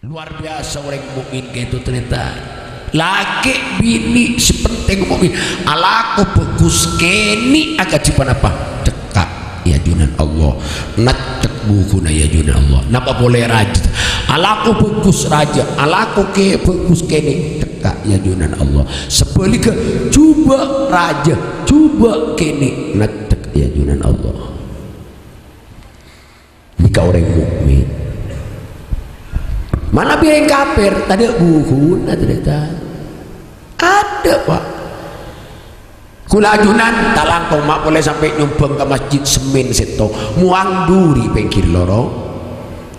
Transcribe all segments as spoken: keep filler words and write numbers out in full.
Luar biasa orèng mukmin ka'dinto, tarètan. Lakè' binè' sè pentèng mukmin. Alako bhâghus kènè' akadhi ponapa? Cekka' è ajunan Allah. Nècèk bughuna è ajunan Allah. Napa polè rajâ? Alako bhâghus rajâ. Alako kè-, bhâghus kènè'. Cekka' è ajunan Allah. Sabhâligghâ, jhubâ' rajâ. Jhubâ' kènè'. Nècèk è ajunan Allah. Nèka orèng mukmin. Manabi orèng kafir, tadâ' bughuna, tarètan. Adâ', Pak. Kaulâ ajunan, ta' langkong ma' polè sampè' nyombhâng ka masjid sèmèn sèttong. Mowang dhuri pèngghir lorong.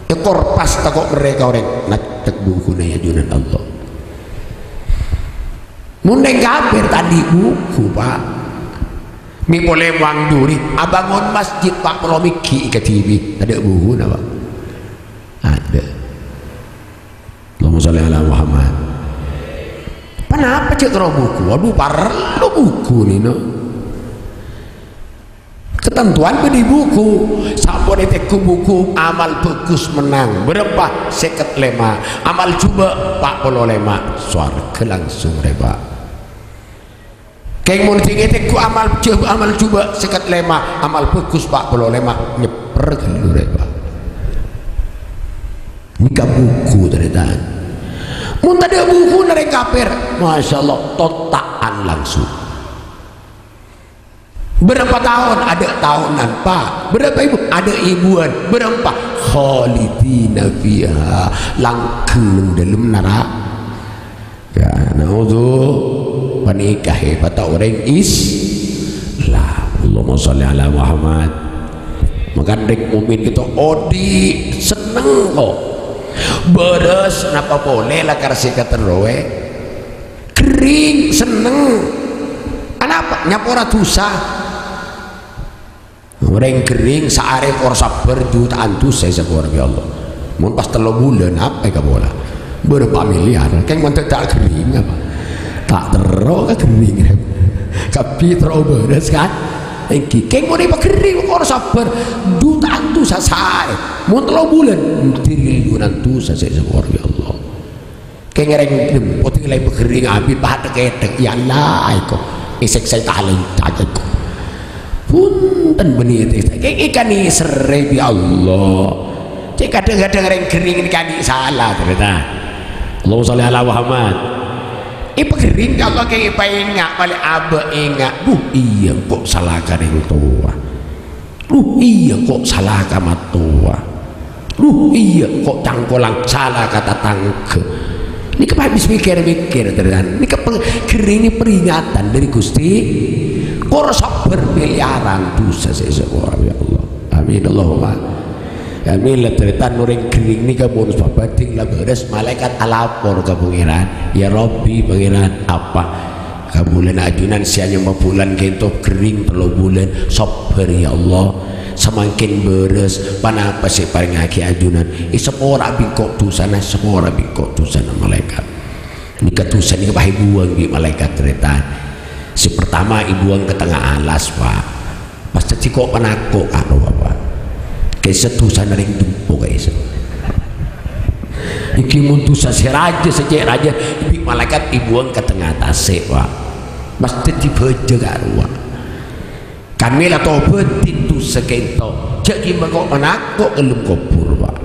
Èkorpas tako' merrè ka orèng. Nècèk bughuna è ajunan Allah. Mon orèng kafir tadâ' bughu, Pak. Mè' polè mowang dhuri, abângon masjid, Pak, polo mèggi'i kadhibi'. Tadâ' bughuna, Pak. Adâ'. Allahumma shalli ala Muhammad. Ponapa cè' terro bughu? Waduh, parlo bughu nèka. Katantowan bâdâ è bughu. Sampon ètengghu bughu, amal bhâghus mennang. Bârâmpa? Sèket lèma'. Amal jhubâ', pa' polo lèma'. Sowarghâ langsung rèpa'. Kèng mon sè ètengghu amal jhub-, amal jhubâ' sèket lèma', amal bhâghus pa' polo lèma', nyèpper ghâllu rèpa'. Nèka bughu, tarètan. Mon tadâ' bughuna orèng kafir, masyaallah, tota'an langsung. Bârâmpa taon? Adâ' taonan, Pa'. Bârâmpa èbu? Adâ' èbuwân. Bârâmpa? Khalidina fiha. Langgeng neng dâlem naraka. Ya, naudzu, panèka hèbâtta orèng Islam. Allahumma shalli ala Muhammad. Mangkana rèng mukmin ka'dinto odi' senneng, ko'. Bârâs napa polè lakar sè katerrowè? Ghering, senneng. Anapa? Nyapora dhusa. Orèng ghering saarè kor sabbhâr, jhuta'an dhusa èsapora bi' Allah. Mon pas tello bulân, apa èkapola? Bârâmpa milyar, kèng mon ta' ghering apa? Ta' terro ka ghering. Kabbhi terro bârâs, kan? Èngghi, kèng mon èpaghering kor sabbhâr, jhuta'an dhusa saarè. Mon tello bulân, trilyunan dhusa sè èsapora bi' Allah. Kèng rèng dem, potè la èpaghering abit, pa' thèk-kèthèk. Ya Allah, èko. Èsèksa talèng, cacèko. Bhunten bânnè tèstè. Kèng èkanèserrè bi' Allah. Cè' kadhâng-kadhâng rèng ghering èkanè sala, tarètan. Allahumma shalli ala Muhammad. Èpaghering ka Allah, kèng èpaènga', palèng abâ' ènga'. Duh, iyâ, ko' sala ka rèng towa. Duh, iyâ, ko' sala ka mattowa. Duh, iyâ, ko' cangkolang sala ka tatangghâ. Nèka pas mèkkèr-mèkkèr, tarètan. Nèka pe-, ghering nèka peringatan dâri Ghustè. Kor sabbhâr milyarân dhusa sè èsapora bi' Allah. Amin, Allahumma. Amin, la tarètan orèng ghering nèka mon sabâdhing la bârâs, malaèkat alapor ka Pangèran. Ya Rabbi, Pangèran, apa? Kabulâna ajunan sè anyama bulân ka'dinto ghering tello bulân. Sabbhâr, ya Allah. Samangkèn bârâs, ponapa sè èparèngaghi ajunan? Èsapora bi' engko' dhusana, èsapora bi' engko' dhusana, malaèkat. Nèka dhusa nèka pas èbuwâng bi' malaèkat, tarètan. Sè partama èbuwâng ka tengnga alas, Pa'. Pas dhâddhi ko'-panako' karo, Pa'. Kèsè dhusana rèng dempo kèsè. Èngghi mon dhusa sè rajâ, sè cè' rajâ, bi' malaèkat èbuwâng ka tengnga tasè', Pa'. Pas dhâddhi bhâjâ karo, Pa'. Kan mè' la tobâdhi dhusa ka'dinto. Jhâ' ghimma ko'-panako' ka dâlem kobhur, Pa'.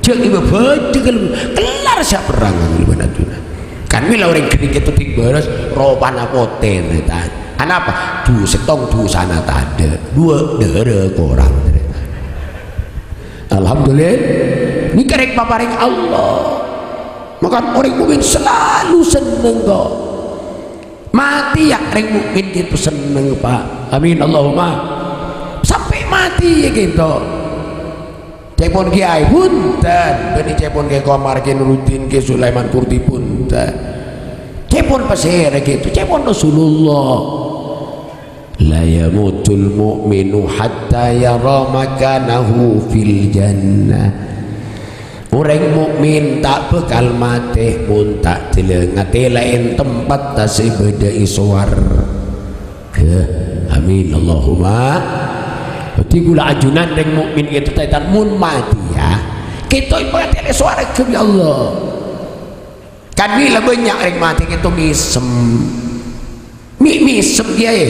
Jhâ' ghimma bhâjâ ka dâlem, kellar sè aperrang ka dâlem ajunan. Kan mè' la orèng ghânèka todhing bârâs, ropana potè, tarètan. Anapa? Du-, sèttong dhusana tadâ', duwâ' dârâ korang, tarètan. Alhamdulillah, nèka rèng paparèng Allah. Maka orèng mukmin selalu senneng, ko'. Matè, ya, rèng mukmin ka'dinto senneng, Pa'. Amin, Allahumma. Sampè' matè, ya, ka'dinto. Ca'èpon kèyaè, bhunten. Bânnè ca'èpon Kè Komar, Kè Nuruddin, Kè Sulaiman Kurdi, bhunten. Ca'èpon pasèra ka'dinto, ca'èpon Rasulullah. "La yamutul mu'minu hatta yara makanahu fil jannah." Orèng mukmin ta' bhâkal matè mon ta' dâlâ ngatèlaè tempatta sè bâdâ è sowarghâ. Amin, Allahumma. Dhâddhi, kaulâ ajunan rèng mukmin ka'dinto, tarètan, mon matèya, Kento èpatèlè sowarghâ bi' Allah. Kan mèla bânnya' rèng matè kento mèsem. Mè' mèsem kèya.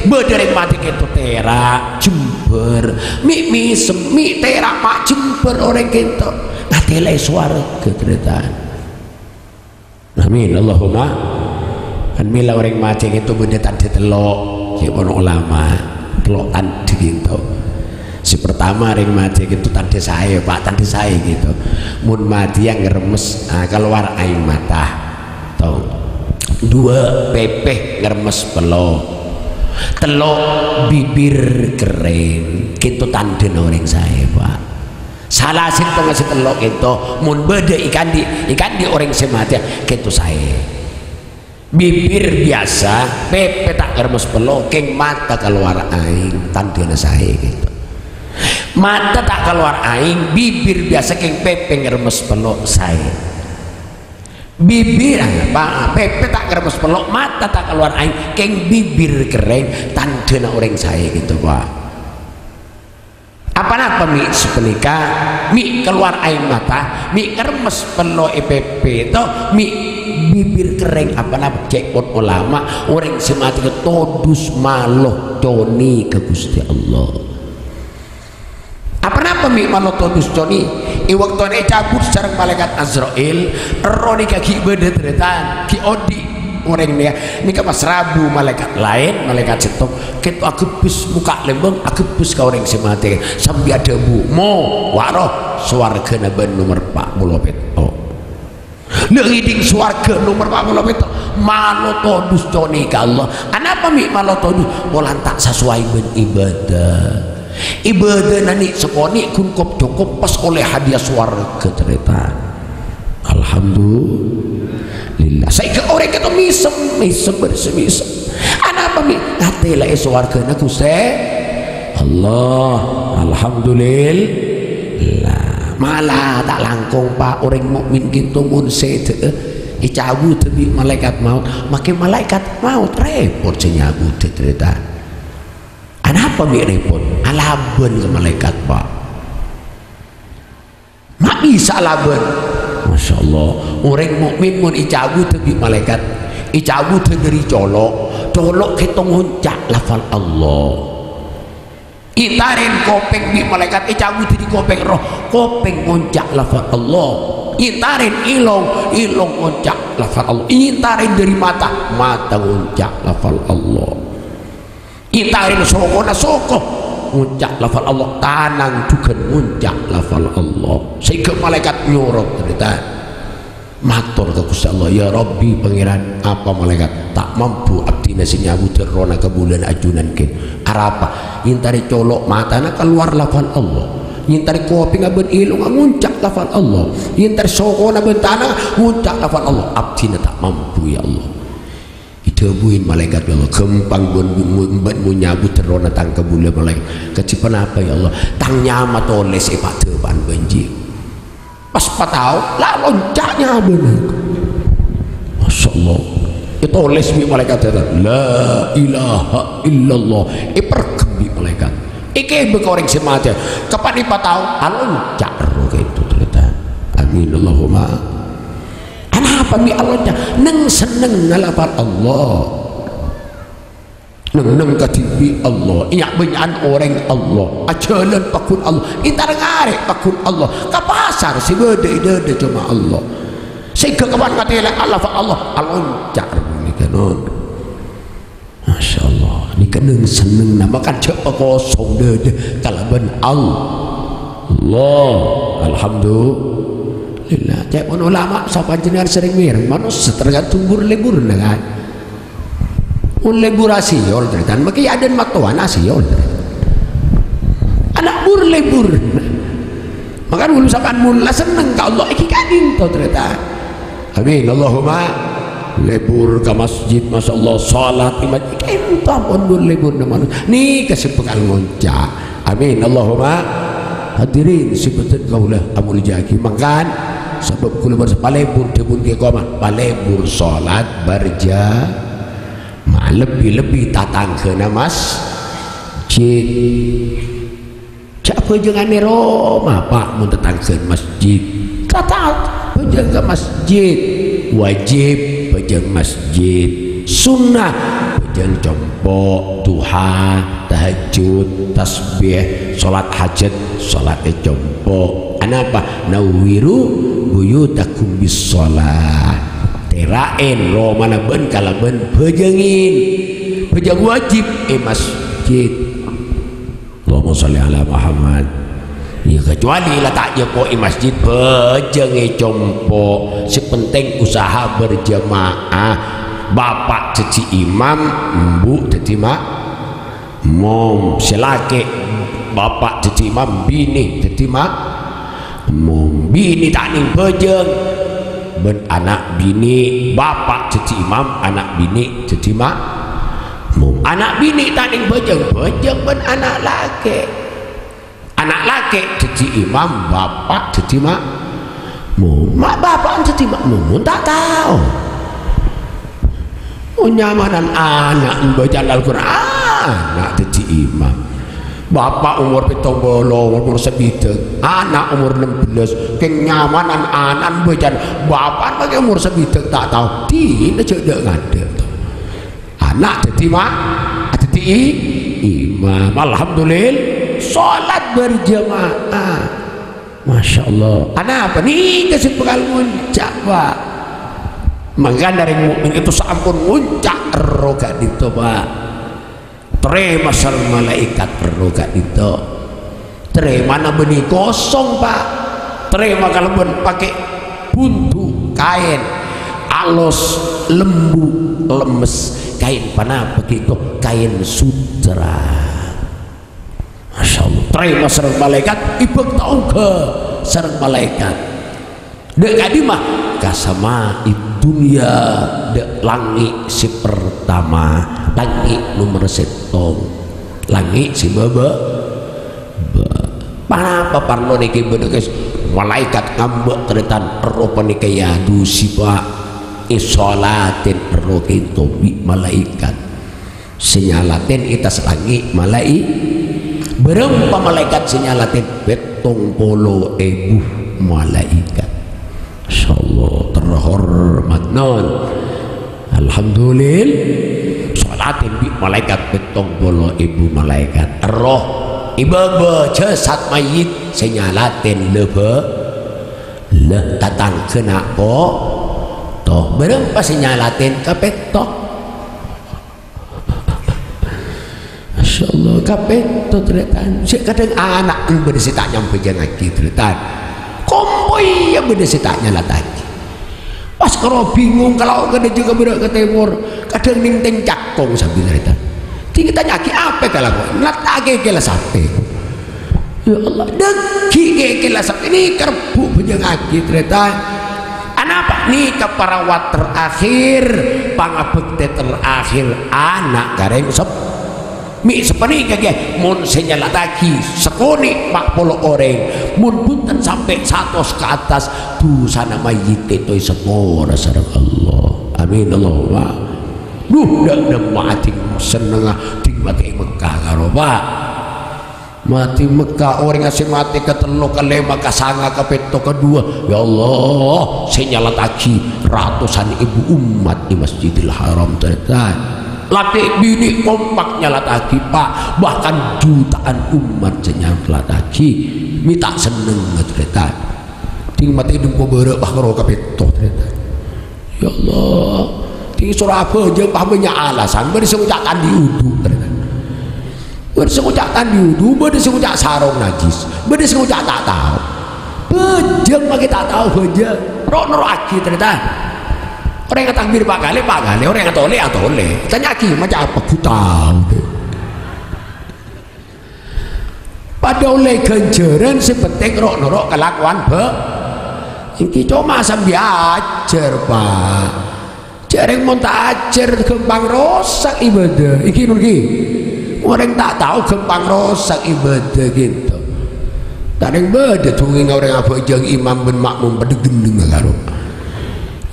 Bâdâ rèng matè kento tèra', jembhâr. Mè' mèsem, mè' tèra' ma' jembhâr orèng kento. Ngatèla'è sowarghâ, tarètan. Amin, Allahumma. Kan mèla orèng matè kento bâdâ tandhâ tello', ca'èpon ulama. Tello' tandhâ kento. Sè pertama, rèng matè kento tandhâ saè, Pak, tandhâ saè kento. Mon matèya ngermes, ah, kalowar aèng mata. Tong. Duwâ', pèpè ngermes pello'. Tello', bibir kerrèng. Kento tandhâna orèng saè, Pak. Sala sèttongnga sè tello' kento, mon bâdâ è kandhi', è kandhi' orèng sè matè, kento saè. Bibir biyasa, pèpè ta' ngermes pello', kèng mata kalowar aèng, tandhâna saè kento. Mata ta' kalowar aèng, bibir biyasa, kèng pèpè ngermes pello', saè. Bibir, ah, pa-, pèpè ta' ngermes pello', mata ta' kalowar aèng, kèng bibir kerrèng, tandhâna orèng saè kento, Pak. Aponapa mè' sapanèka? Mè' kalowar aèng mata, mè' ngermes pello' è pèpè, to, mè' bibir kerrèng, aponapa? Ca'èpon ulama, orèng sè matè todus malo conè ka Ghustè Allah. Aponapa mè' malo todus conè? È bâktona ècabut sareng malaèkat Azrail, erroh nèka ghi' bâdâ, tarètan, ghi' odi'. Orèng nèka, nèka pas rabu malaèkat laèn, malaèkat sèttong, kento aghâbbhâs mokka' lèmbâng, aghâbbhâs ka orèng sè matè, sambi adhâbu, "Mo, wa' roh, sowarghâna bâ'na nomer pa' polo pètto'." La ngèdhing sowarghâ nomer pa' polo pètto', malo todus conè ka Allah. Anapa mè' malo todus? Polana ta' sasowai bân ibâdâ. Ibâdâna nè' sakonè' ghun kop-cokop pas ollè hadiah sowarghâ, tarètan. Alhamdulillah. Saèngghâ orèng kento mèsem, mèsem, bârâs mèsem. Anapa mè' ngatèla'è sowarghâna Ghustè Allah? Alhamdulillah. Mala ta' langkong, Pak, orèng mukmin kento mon sèdhâ'â ècabudhâ bi' malaèkat maot. Makè malaèkat maot rèpot sè nyabudhâ, tarètan. Anapa mè' rèpot? Alabân ka malaèkat, Pak. Ma' bisa alabân. Masya Allah. Orèng mukmin mon ècabudhâ bi' malaèkat, ècabudhâ dâri colo', colo' kento ngonca' lafal Allah. Èntarè kopèng bi' malaèkat, ècabudhâ dâri kopèng, roh, kopèng ngonca' lafal Allah. Èntarè èlong, èlong ngonca' lafal Allah. Èntarè dâri mata, mata ngonca' lafal Allah. Èntarè sokona, soko ngonca' lafal Allah, tanang jhughân ngonca' lafal Allah. Saèngghâ malaèkat nyorot, tarètan. Mator ka Ghustè Allah, "Ya Rabbi, Pangèran, apa malaèkat ta' mampu abdhina sè nyabudhâ errohna kabulâna ajunan kèn? Arapa? Èntarè colo' matana kalowar lafal Allah. Èntarè kopèngnga bân èlongnga ngonca' lafal Allah. Èntarè sokona bân tanangnga ngonca' lafal Allah. Abdhina ta' mampu, ya Allah." Èdhâbuwi malaèkat, "Ya Allah, ghâmpang bân, bân, bân mon nyabudhâ errohna tang kabulâ malaèkat." "Kadhi ponapa, ya Allah?" "Tang nyama tolès è pa'-dâpa'an bânjhi'." Pas patao, la lonca' nyabâna. Masya Allah. Ètolès bi' malaèkat, "La ilaha illallah." Èperghem bi' malaèkat. Èkèbâ ka orèng sè matè. Kapan èpatao, alonca' roh kento, tarètan. Amin, Allahumma. Anapa mè' alonca'? Neng-sennengnga lafal Allah. Neng-neng kadhibi' Allah. Nya'-bânnya'an orèng Allah. Ajhâlân pagghun Allah. Èntar ngarè' pagghun Allah. Ka pasar sè bâdâ è dâdâ coma Allah. Saèngghâ kapan ngatèla'è lafal Allah, alonca' roh nèka, non. Masya Allah, nèka neng-sennengnga, mangkana jhâ' pakosong dâdâ kalabân Allah. Alhamdulillah. Ca'èpon ulama, sapanjhennengngan serrèng mèreng, manossa tergantung bur-leburrâ, kan? Mon lebur asèyol, tarètan, makè adân mattowana asèyol. Ana' bur-leburrâ. Mangkana bhuru sampèyan mon la senneng ka Allah, èngghi ka'dinto, tarètan. Amin. Allahumma lebur ka masjid, masya Allah, salat, iman, kento ampon bur-leburrâ manossa. Nèka sè bhâkal ngonca'. Amin. Allahumma. Hadirin sè bhâdhân kaulâ amoljâ'aghi. Mangkana sabâb kaulâ bâr-, palebur dhâbuna Kè Komar, palebur salat berjamaah, lebbi-lebbi tatangghâna masjid. Jhâ' Bhâjânganè roma, Pa', mon tatangghâna masjid. Tata, bhâjâng ka masjid. Wajib, bhâjâng masjid. Sunnah, bhâjâng compo', duha, tahajjud, tasbih, salat hajat, salat è compo'. Anapa? "Nawwiru buyutakum bis shalah." Tèra'è romana bâ'na kalabân bhâjângè. Bhâjâng wajib è masjid. Allahumma shalli ala Muhammad. Ya, kecuali la ta' jhâpo' è masjid, bhâjâng è compo'. Sè penting usaha berjamaah. Bapa' dhâddhi imam, embu' dhâddhi ma-, mom. Sè lakè', bapa' dhâddhi imam, binè dhâddhi ma-, mom. Binè ta' nèng bhâjâng bân ana' binè', bapa' dhâddhi imam, ana' binè' dhâddhi ma-, mom. Ana' binè' ta' nèng bhâjâng, bhâjâng bân ana' lakè'. Ana' lakè' dhâddhi imam, bapa' dhâddhi ma-, mom. Ma' bapa' dhâddhi ma'mum, mon ta' tao. Oh, nyamanan ana' bâca'an Al-Qur'an, ana' dhâddhi imam. Bapa' omor pèttong polo, omor sabidhâk, ana' omor ennem belas, kèng nyamanan ana' bâca'an bapa'na makè omor sabidhâk ta' tao, dinah jhâ' dâ'-ngadâ'. Ana' dhâddhi ma-, dhâddhi i-, imam. Alhamdulillah, salat berjamaah. Masya Allah. Anapa nèka sè bhâkal ngonca', Pa'? Mangkana rèng mukmin itu saampon ngonca' ro ka'dinto, Pa'. Tarèma sareng malaèkat ro ka'dinto. Tarèmana bânnè kosong, Pa'. Tarèma kalabân pakè bundu' kaèn alos, lembu, lemmes. Kaèn panapa ghi' to? Kaèn sutra. Masya Allah. Tarèma sareng malaèkat, èbâkta ongghâ sareng malaèkat. Dâ' ka'dimma? Ka sama'id dunya, dâ' langngè' sè partama, langngè' nomer sèttong, langngè' sè bâbâ-, bâ-, Panapa parlo nèka bâdâ, guys? Malaèkat ngambâ' tarètan, ro panèka èadusè, Pa'. Èsolatè ro kènto bi' malaèkat. Sè nyalatè è attas langngè' malaè-, bârâmpa malaèkat sè nyalatè? Pèttong polo èbu malaèkat. Masya Allah, terhormat, non. Alhamdulillah. Solatè bi' malaèkat pèttong polo èbu malaèkat. Roh, è bâbâ jasad mayyit sè nyalatè la bâ-, la tatangghâna ko-, to. Bârâmpa sè nyalatè? Kapètto. Masya Allah, kapètto, tarètan. Sè kadhâng ana' bâdâ sè ta' nyambhâjângaghi, tarètan. Kompoyya bâdâ sè ta' nyalataghi. Pas karo bingung, kalau ka dâjâ ka bârâ' ka tèmor, kadhâng nèng tèng cakong sambi, tarètan. Dingèn tanya'aghi, "Apa kalako?" "Nètta'aghi kèla sapè." Ya Allah, dâggi' kèkèla sapè nèka rebbhu' bhâjângaghi, tarètan. Anapa? Nèka perawat terakhir, pangabhâktè terakhir, ana' ka rèng sep-, mè' sapanèka, kèya, mon sè nyalataghi sakonè' empa' polo orèng, mon bhunten sampè' satos ka attas, dhusana mayyit kènto èsapora sareng Allah. Amin, Allahumma. Duh, dâ' nemma'a ding sennengnga, ding matè è Mekkah karo, Pa'. Matè Mekkah, orèng sè matè katello, kalèma, kasanga, kapètto, kaduwâ. Ya Allah, sè nyalataghi ratosan èbu ommat è Masjidil Haram, tarètan. Lakè' binè' kompak nyalataghi, Pa'. Bahkan jutaan ommat sè nyalataghi. Mè' ta' senneng, tarètan. Ding matè è Dempo Bârâ', pas karo kapètto, tarètan. Ya Allah, ding soro abhâjâng, pas bânnya' alasan, bâdâ sè ngoca' kandi' wudu, tarètan. Bâdâ sè ngoca' kandi' wudu, bâdâ sè ngoca' sarong najis, bâdâ sè ngoca' ta' tao. Bhâjâng makè ta' tao bhâjâng. Ro', noro'aghi, tarètan. Orèng atakbir pa' kalè, pa' kalè. Orèng atolè, atolè. Tanya'aghi, maca apa? Ghu tao, deh. Padâ ollè ghânjhârân, sè penting ro'-noro' kalakowan bhâ-, ènggi coma sambi ajhâr, Pa'. Jhâ' rèng mon ta' ajhâr ghâmpang rosak ibâdâ. Ènggi, non, ènggi. Orèng ta' tao ghâmpang rosak ibâdâ, gitu. Ta' rèng bâdâ dungèngnga orèng abhâjâng imam bân ma'mum padâ ghendhengnga karo.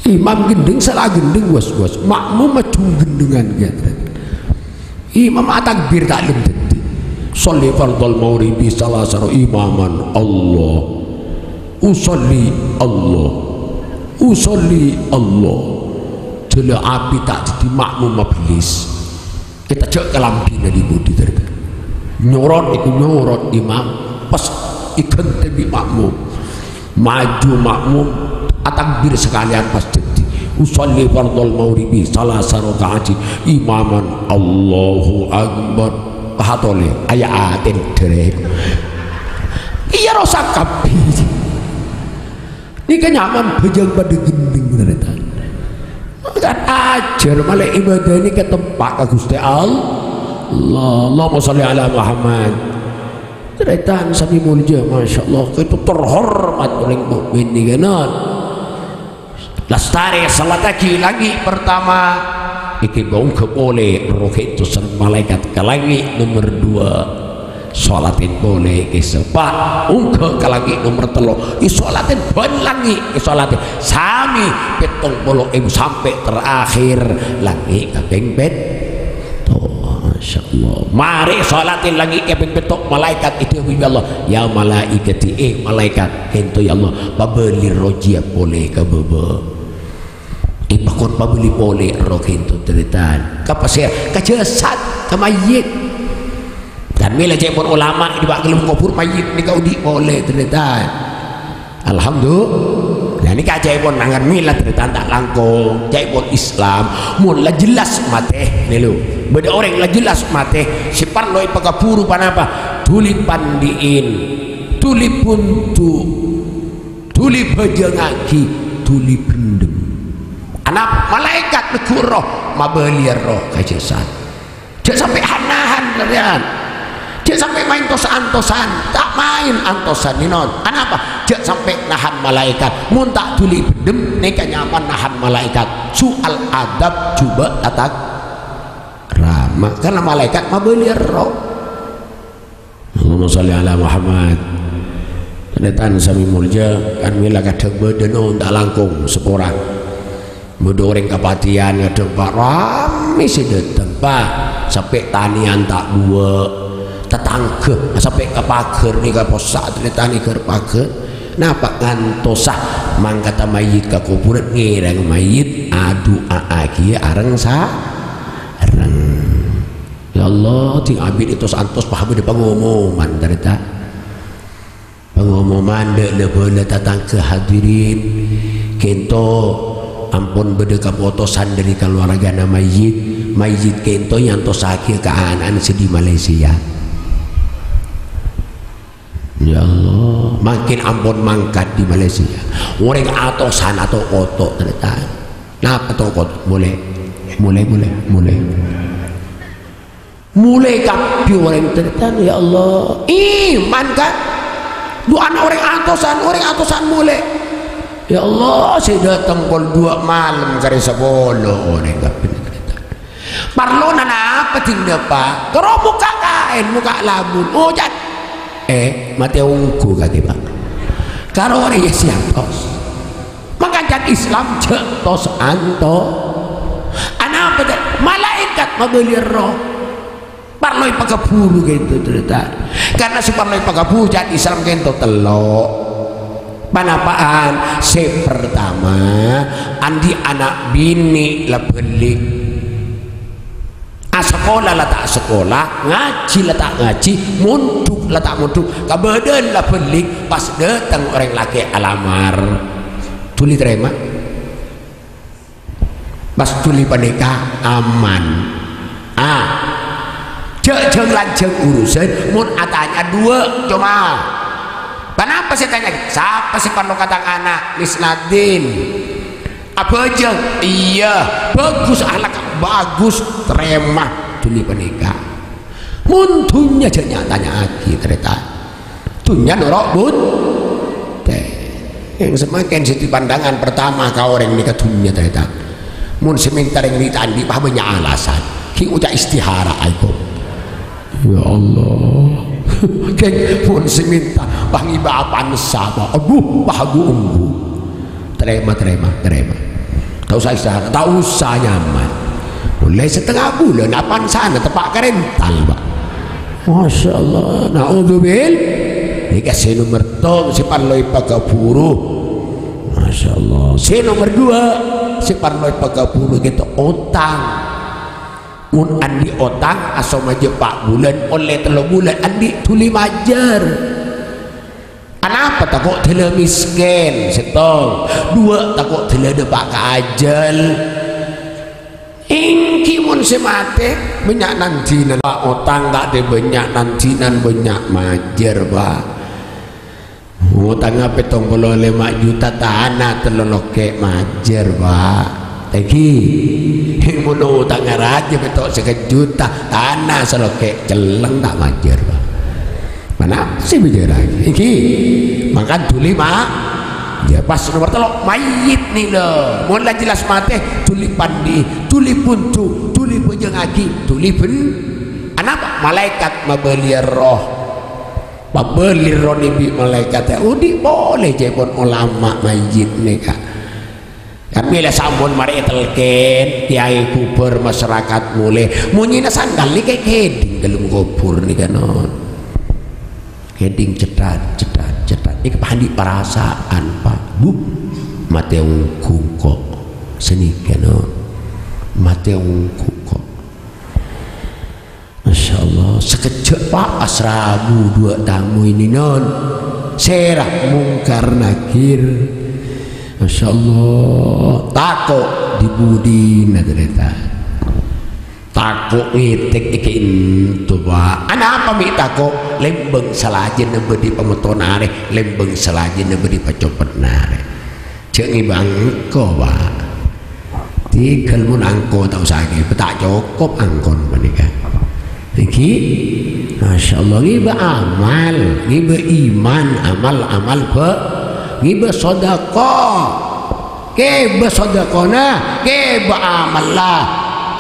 Imam ghendheng, sala ghendheng, was-was. Ma'mum majung ghendhengan, gitu. Imam atakbir ta' lem dhâddhi. Sholli fardhal maghribi salasaro imaman, Allah. Usholli, Allah. Usholli, Allah. Jhâlâ abit ta' dhâddhi ma'mum mabellis. Ètajhâk kalambhina li-budi, tarètan. Nyorot èko nyorot imam, pas èghântè bi' ma'mum. Maju ma'mum, atakbir sakalèyan pas dhâddhi. Usholli fardhal maghribi salasaro raka'ati imaman, Allahu Akbar. Pahatolè, aya' atèn dherek. Iyâ rosak kabbhi. Nèka nyaman bhâjâng padâ ghendheng, tarètan. Kan ajhâr malè ibâdâ nèka tempa' ka Ghustè Allah. Allahumma sholli ala Muhammad. Tarètan sami molja, masyaallah, itu terhormat orèng mukmin nèka, non. Lastarè salattaghi langngè' pertama, èkè bâ' ongghâ polè roh ghento sareng malaèkat ka langngè' nomer dua. Sholatin polè èkè sapa', ongghâ ka langngè' nomer tello', èsholatin bân langngè' èsholatin. Samè pèttong polo èbu sampè' terakhir langngè' kapèng pèt-, Tuh, masyaallah. Marè sholatin langngè' kapèng pètto', malaèkat èdhâbuwi bi' Allah, "Ya malaikati, eh, malaèkat, ghento, ya Allah, pabâli roh jiyâ polè ka bâbâ." Èpakon pabâli polè roh ghento, tarètan. Ka pasè? Ka jasad, ka mayyit. Kan mèla ca'èpon ulama è dâpa' alam kobhur, mayyit nèka odi' polè, tarètan. Alhamdulillah. Nah, nèka ca'èpon nangan mèla tarètan ta' langkong. Ca'èpon Islam, mon la jelas matè, nèlo. Bâdâ orèng la jelas matè, sè parlo èpakabhuru ponapa? Dhuli pandi'in, dhuli bundu', dhuli bhâjângaghi, dhuli bhendhem. Ana malaèkat neggu' roh, mabâliyâ roh ka jasad. Jhâ' sampè' han-nahan, tarètan. Jhâ' sampè' maèn tos-antosan, ta' maèn antosan, non. Anapa? Jhâ' sampè' nahan malaèkat. Mon ta' dhuli bhendhem, nèka nyaman nahan malaèkat. Soal adab jhubâ' tatakrama. Karna malaèkat mabâliyâ roh. Allahumma sholli ala Muhammad. Tarètan sami molja, kan mèla kadhâng bâdâna ta' langkong saporana. Bâdâ orèng kapatèyan kadhâng, Pa', ramè sè dâteng, Pa'. Sampè' tanèyan ta' buwâ', tatangghâ, sampè' ka paghâr nèka possa' tarètan nèghâr paghâr. Napa ngantosa mangkata mayyit ka kobhurân, ngèrèng mayyit, adu'a'aghi areng-sareng. Ya Allah, dhing abit ètos-antos, paham bâdâ pangomoman, tarètan. Pangomoman dâ' la-bâlâ tatangghâ, hadirin. Ghento ampon bâdâ kapotosan dâri kaluwargana mayyit. Mayyit ghento èantosaghiyâ ka ana'na sè di Malaysia. Ya Allah, mangkèn ampon mangkat di Malaysia. Orèng atosan ato'-koto', tarètan. Napa to'-koto'? Molè, molè, molè, molè. Molè kabbhi orèng, tarètan, ya Allah. Iman, kan? Du'ana orèng atosan, orèng atosan molè. Ya Allah, sè dâteng pol duwâ' malem karè sapolo orèng kabbhi, tarètan. Parlona napa dhing napa? Karo mokka' kaèn, mokka' labun. Oh, can. Eh, matè ongghu kakè, Pa'. Karo orèng sè atos. Mangkana can Islam jhâ' tos-anto. Anapa, can? Malaèkat mabâliyâ roh. Parlo èpakabhuru ghento, tarètan. Karna sè parlo èpakabhuru can Islam ghento tello'. Panapa'an? Sè partama, andi' ana' binè' la bâli'. Asakola la ta' asakola, ngajhi la ta' ngajhi, mondhuk la ta' mondhuk, kabâdâ'ân la bâli', pas dâteng orèng lakè' alamar. Dhuli tarèma? Pas dhuli panèka aman. Ah, jhâ' jhâng-lanjhâng urusan, mon atanya duwâ', coma. Panapa sè tanya? Sapa sè parlo ka tang ana'? Misnadin. Abhâjâng? Iyâ. Bhâghus, akhlak bhâghus, tarèma dhuli panèka. Mon dhunnya jhâ' nya-tanya'aghi, tarètan. Dhunnya noro' but-, tè. Yang semakin siti pandangan pertama ka orèng nèka dhunnya, tarètan. Mon sè mènta rèng rè ta' andi', pas bânnya' alasan. Ghi' oca' istihara, aiko. Ya Allah. Ghi' mon sè mènta pangibâ apansa, Pa'. Aduh, Pa', ghu-ongghu. Tarèma, tarèma, tarèma. Ta' osa istihara, ta' osa nyaman. Mulai setengah bulan, apansana teppa' ka rental, Pa'. Masya Allah, naudzubil. Nèka sè nomer tong, sè parlo èpakabhuru. Masya Allah. Sè nomer dua, sè parlo èpakabhuru ghâto otang. Mon andi' otang, asomajâ pa' bulân, ollè tello bulân, andi' dhuli majâr. Anapa tako' dâlâ mèskèn? Sèttong. Dua, tako' dâlâ dâpa' ka ajâl. Èngghi mon sè matè, bânnya' nan-dinan, Pa', otang ta' tè bânnya' nan-dinan, bânnya' majâr, Pa'. Otangnga pèttong polo lèma' juta, tana tello lokkè' majâr, Pa'. Èngghi, mon otangnga rajâ pètto' sèket juta, tana salokkè' celleng ta' majâr, Pa'. Mana sè bâjârâ? Èngghi. Mangkana dhuli ma-, ya, pas nomer tello', mayyit nèka. Mon la jelas matè, dhuli pandi, dhuli bundu, dhuli bhâjângaghi, dhuli bân-, anapa? Malaèkat mabâliyâ roh. Pabâli roh nè bi' malaèkat, odi' polè ca'èpon olama mayyit nèka. Kan bilâ sampon marè ètalkèn, kèyaè kubur, masyarakat molè. Monyèna sandal nèka èkèdhing dâlem kubur nèka, non. Kèdhing cèthat, cèthat, cèthat. Nèka pandi' parasaan, Pa'. Bu, matè ongghu kok. Sanèka, non. Matè ongghu kok. Masya Allah, sakejjhâ', Pa', pas rabu dua tamu ini, non. Sèra Mungkar Nakir. Masya Allah, tako' di-budina, tarètan. Tako' ngètèk èkènto, Pa'. Anapa mè' tako'? Lèmbâng salajânna bâdhi pamettonna arè, lèmbâng salajânna bâdhi pacopeddhâ arè. Jhâ' ngibâ angko, Pa'. Tèghâl mon angko ta' osa ngibâ, ta' cokop angkon panèka. Èngghi? Masya Allah, ngibâ amal, ngibâ iman, amal, amal bâ-, ngibâ sodako. Kèbâ sodakona, kèbâ amalla.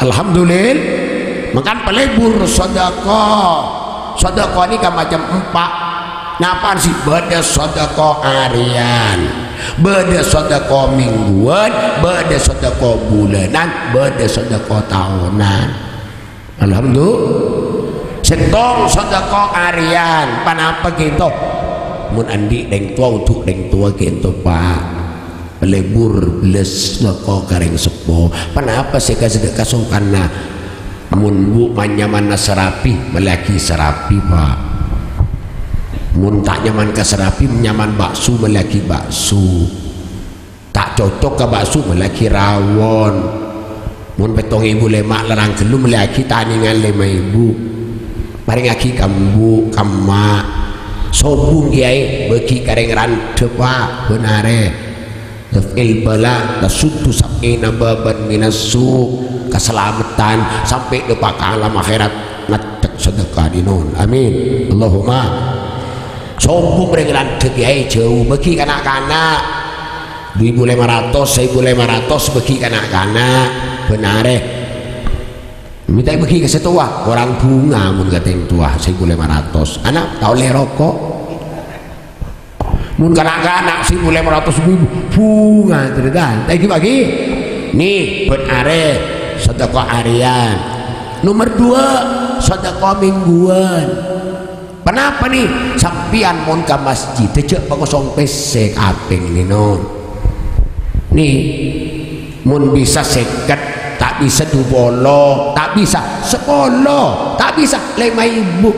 Alhamdulillah. Mangkana palebur sodako. Sodako nèka macem empa'. Napa sè bâdâ sodako arèyan, bâdâ sodako mingguwân, bâdâ sodako bulânan, bâdâ sodako taonan. Alhamdulillah. Sèttong sodako arèyan, panapa ghânto? Mon andi' dhâng towa, odu' dhâng towa ghânto, Pa'. Palebur bellas sodako ka rèng seppo. Panapa sè ka sedekah songkanna? Mon bu' man-nyamanna sarabi, mellèaghi sarabi, Pa'. Mon ta' nyaman ka sarabi, nyaman bakso, mellèaghi bakso. Ta' cocok ka bakso, mellèaghi rawon. Mon pèttong èbu lèma' larang ghâllu, mellèaghi tanèngan lèma èbu. Parèngaghi ka embu', ka emma'. Sobung kèyaè bâghi ka rèng randhâ, Pa', bân arè. Daf'il bala, tasuddu sab'ina baban minas su'. Kasalameddhân sampè' dâpa' ka alam akhèrat, ngadhek sedekah dinon. Amin. Allahumma. Sobung rèng randhâ kèyaè jhâu, bâghi ka na'-kana'. Dhu èbu lèma ratos, saèbu lèma ratos bâghi ka na'-kana'. Bân arè. Mènta bâghi ka sè towa, korang bhunga mon ka sè towa, saèbu lèma ratos. Ana' ta' ollè roko'. Mon ka na'-kana' saèbu lèma ratos bhunga, tarètan. Ta' èghi-bâghi. Nè, bân arè, sodako arèyan. Nomer dua, sodako mingguwân. Panapa, nè? Sampèyan mon ka masjid, jhâ' pakosong pèssè kapèng, nè, non. Nè, mon bisa sèket, ta' bisa dhu polo, ta' bisa sapolo, ta' bisa lèma èbu.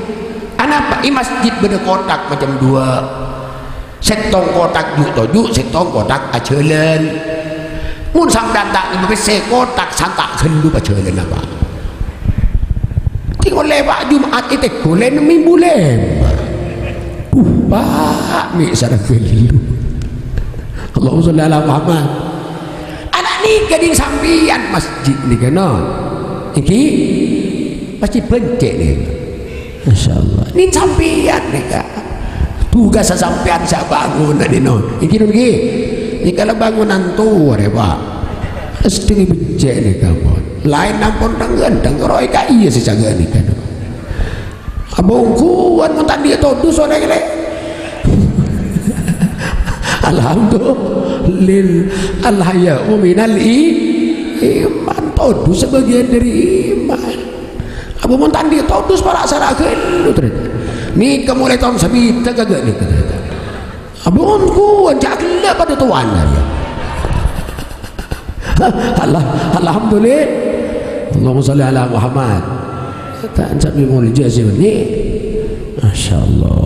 Anapa? È masjid bâdâ kotak macem dua. Sèttong kotak ju'-toju', sèttong kotak ajhâlân. Mon sampèyan ta' ngèbâ pèssè, kotak santa' ghâllu pajhâlânna, Pa'. Tèngol lèbâ' Jum'at ètegghu lè' nèmè bulâ. Uh, Pa', mè' sareng ghâllu. Allahumma sholli ala Muhammad. Ana' nèka ding sampèyan masjid nèka, no. Èngghi? Masjid Bâncè' nèka. Masya Allah. Nèng sampèyan nèka. Tugassa sampèyan sè abângon, nè, no. Èngghi, no, èngghi. Nèka la bângonan towa, rè, Pa'. Èstèngi Bâncè' nèka, pon. Laèn ampon tang-ghântang, roy ka iyâ sè cagâ nèka, no. Abâ' ongghuwân mon ta' andi' todus orèng, rè. Alhamdulillah. Al-haya'u minal i-, iman. Todus sebagian dari iman. Apa mon ta' andi' todus para' sara' ghâllu, tarètan. Nèka molaè taon sabidhâk ka ghâ' nèka, tarètan. Apa mon kuwan jhâ' ghellâ' padâ towana, ya. Allah, alhamdulillah. Allahumma shalli ala Muhammad. Ta' sabi molja sè bânnè. Masya Allah.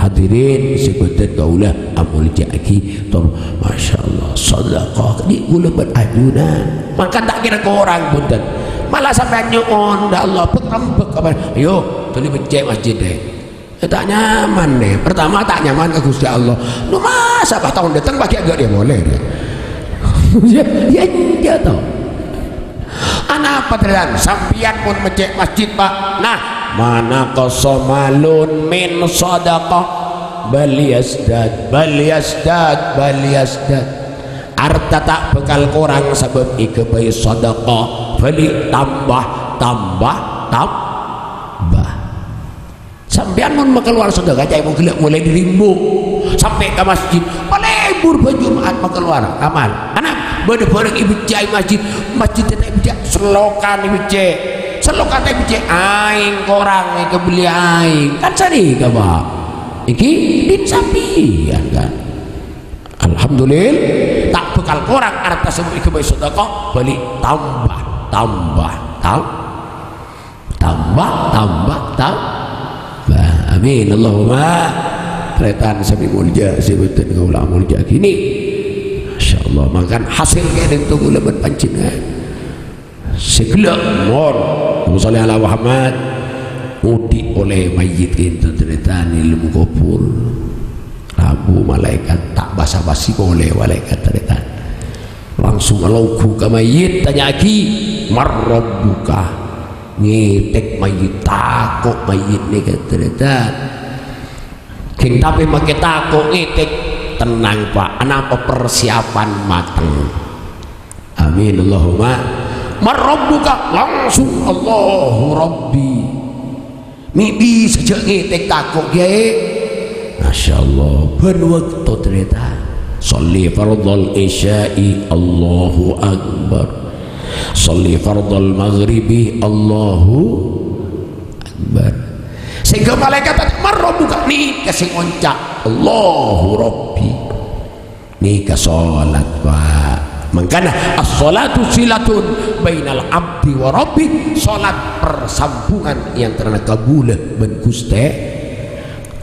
Hadirin sè bâdhân kaulâ amolja'aghi tor, Masya Allah, sadaqah. Di' kaulâ bân ajunan. Mangkana ta' kèra korang, bhunten. Malah sampèyan nyo'on, "Ya Allah, bek-, bek-, apa?" Ayo, dhuli beccè' masjid, deh. Ya, ta' nyaman, deh. Pertama, ta' nyaman ka Ghustè Allah. Nu masa, Pak, taon dâteng paghi' aghâ' dia molè, deh. Ya, ya, iya, toh. Anapa, tarètan? Sampèyan mon mèccè' masjid, Pak. Nah, "Ma naqasa malun min shadaqah, bal yazdad, bal yazdad, bal yazdad." Arta ta' bhâkal korang sabâb èghâbây sadaqah, bâli' tambah, tambah, tambah. Sampèyan mon makalowar sadaqah, ca'èpon ghellâ' molaè dâri embu' sampè' ka masjid, palebur bân Jum'at makalowar amal. Ana, bâdâ bhârâng èbeccè'è masjid, masjid ta' èbeccè', sellokan èbeccè'. Sellokan ta' èbeccè', aèng korang èkabellè aèng. Kan sanèka, Pak. Èngghi din sampèyan, kan. Alhamdulillah, ta' bhâkal korang arta sè èghâbây sadaqah, bâli' tambah, tambah, tambah. Tambah, tambah, tambah. Amin. Allahumma. Tarètan sami molja, sè bhunten kaulâ molja'aghi. Masya Allah, mangkana hasil kèya nèng kaulâ bân panjhennengngan. Sè ghellâ', mon. Allahumma shalli ala Muhammad. Odi' polè mayyit kènto tarètan è alam kubur. Rabu malaèkat ta' basa-basi polè malaèkat tarètan. Langsung alongghu ka mayyit, tanya'aghi, "Man rabbuka?" Ngètèk mayyit, tako' mayyit nèka, tarètan. Ghing tapè makè tako' ngètèk, tenang, Pak. Anapa persiapan mateng? Amin, Allahumma. "Man rabbuka?" Langsung, "Allahu Rabbi." Mè' bisa jhâ' ngètèk tako', Kèyaè. Masya Allah, bân bâkto tarètan. Sholli fardhal isya'i, Allahu Akbar. Sholli fardhal maghribi, Allahu Akbar. Sehingga malaèkat tanya, "Man rabbuka?" Nèka sè ngonca', "Allahu Rabbi." Nèka sholat, Pak. Mangkana, "As-sholatu silatun bainal abdi wa rabbih." Sholat persambungan è antarana kaulâ bân Ghustè.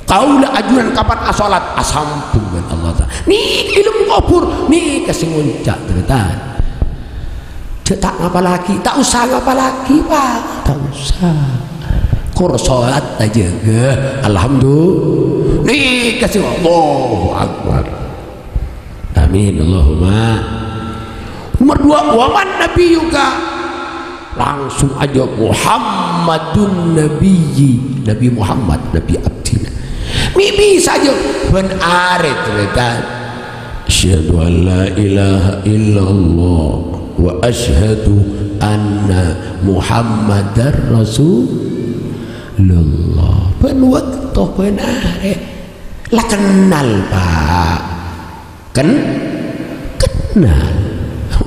Kaulâ ajunan kapan asholat, asambung bân Allah Ta'ala. Nèka è alam kubur, nèka sè ngonca', tarètan. Jhâ' ta' ngapallaghi, ta' osa ngapallaghi, Pak. Ta' osa. Kor sholat ajâgâ. Alhamdulillah. Nèka sè Allahu Akbar. Amin, Allahumma. Nomor dua, "Wa man nabiyyuka?" Langsung ajâwâb, "Muhammadun nabiyyi." Nabi Muhammad, Nabi abdhina. Mè' bisa ajâwâb, bân arè tarètan. "Asyhadu an la ilaha illallah wa asyhadu anna Muhammadar Rasulullah." Bân bâkto bân arè. La kennal, Pak. Ken-, kennal.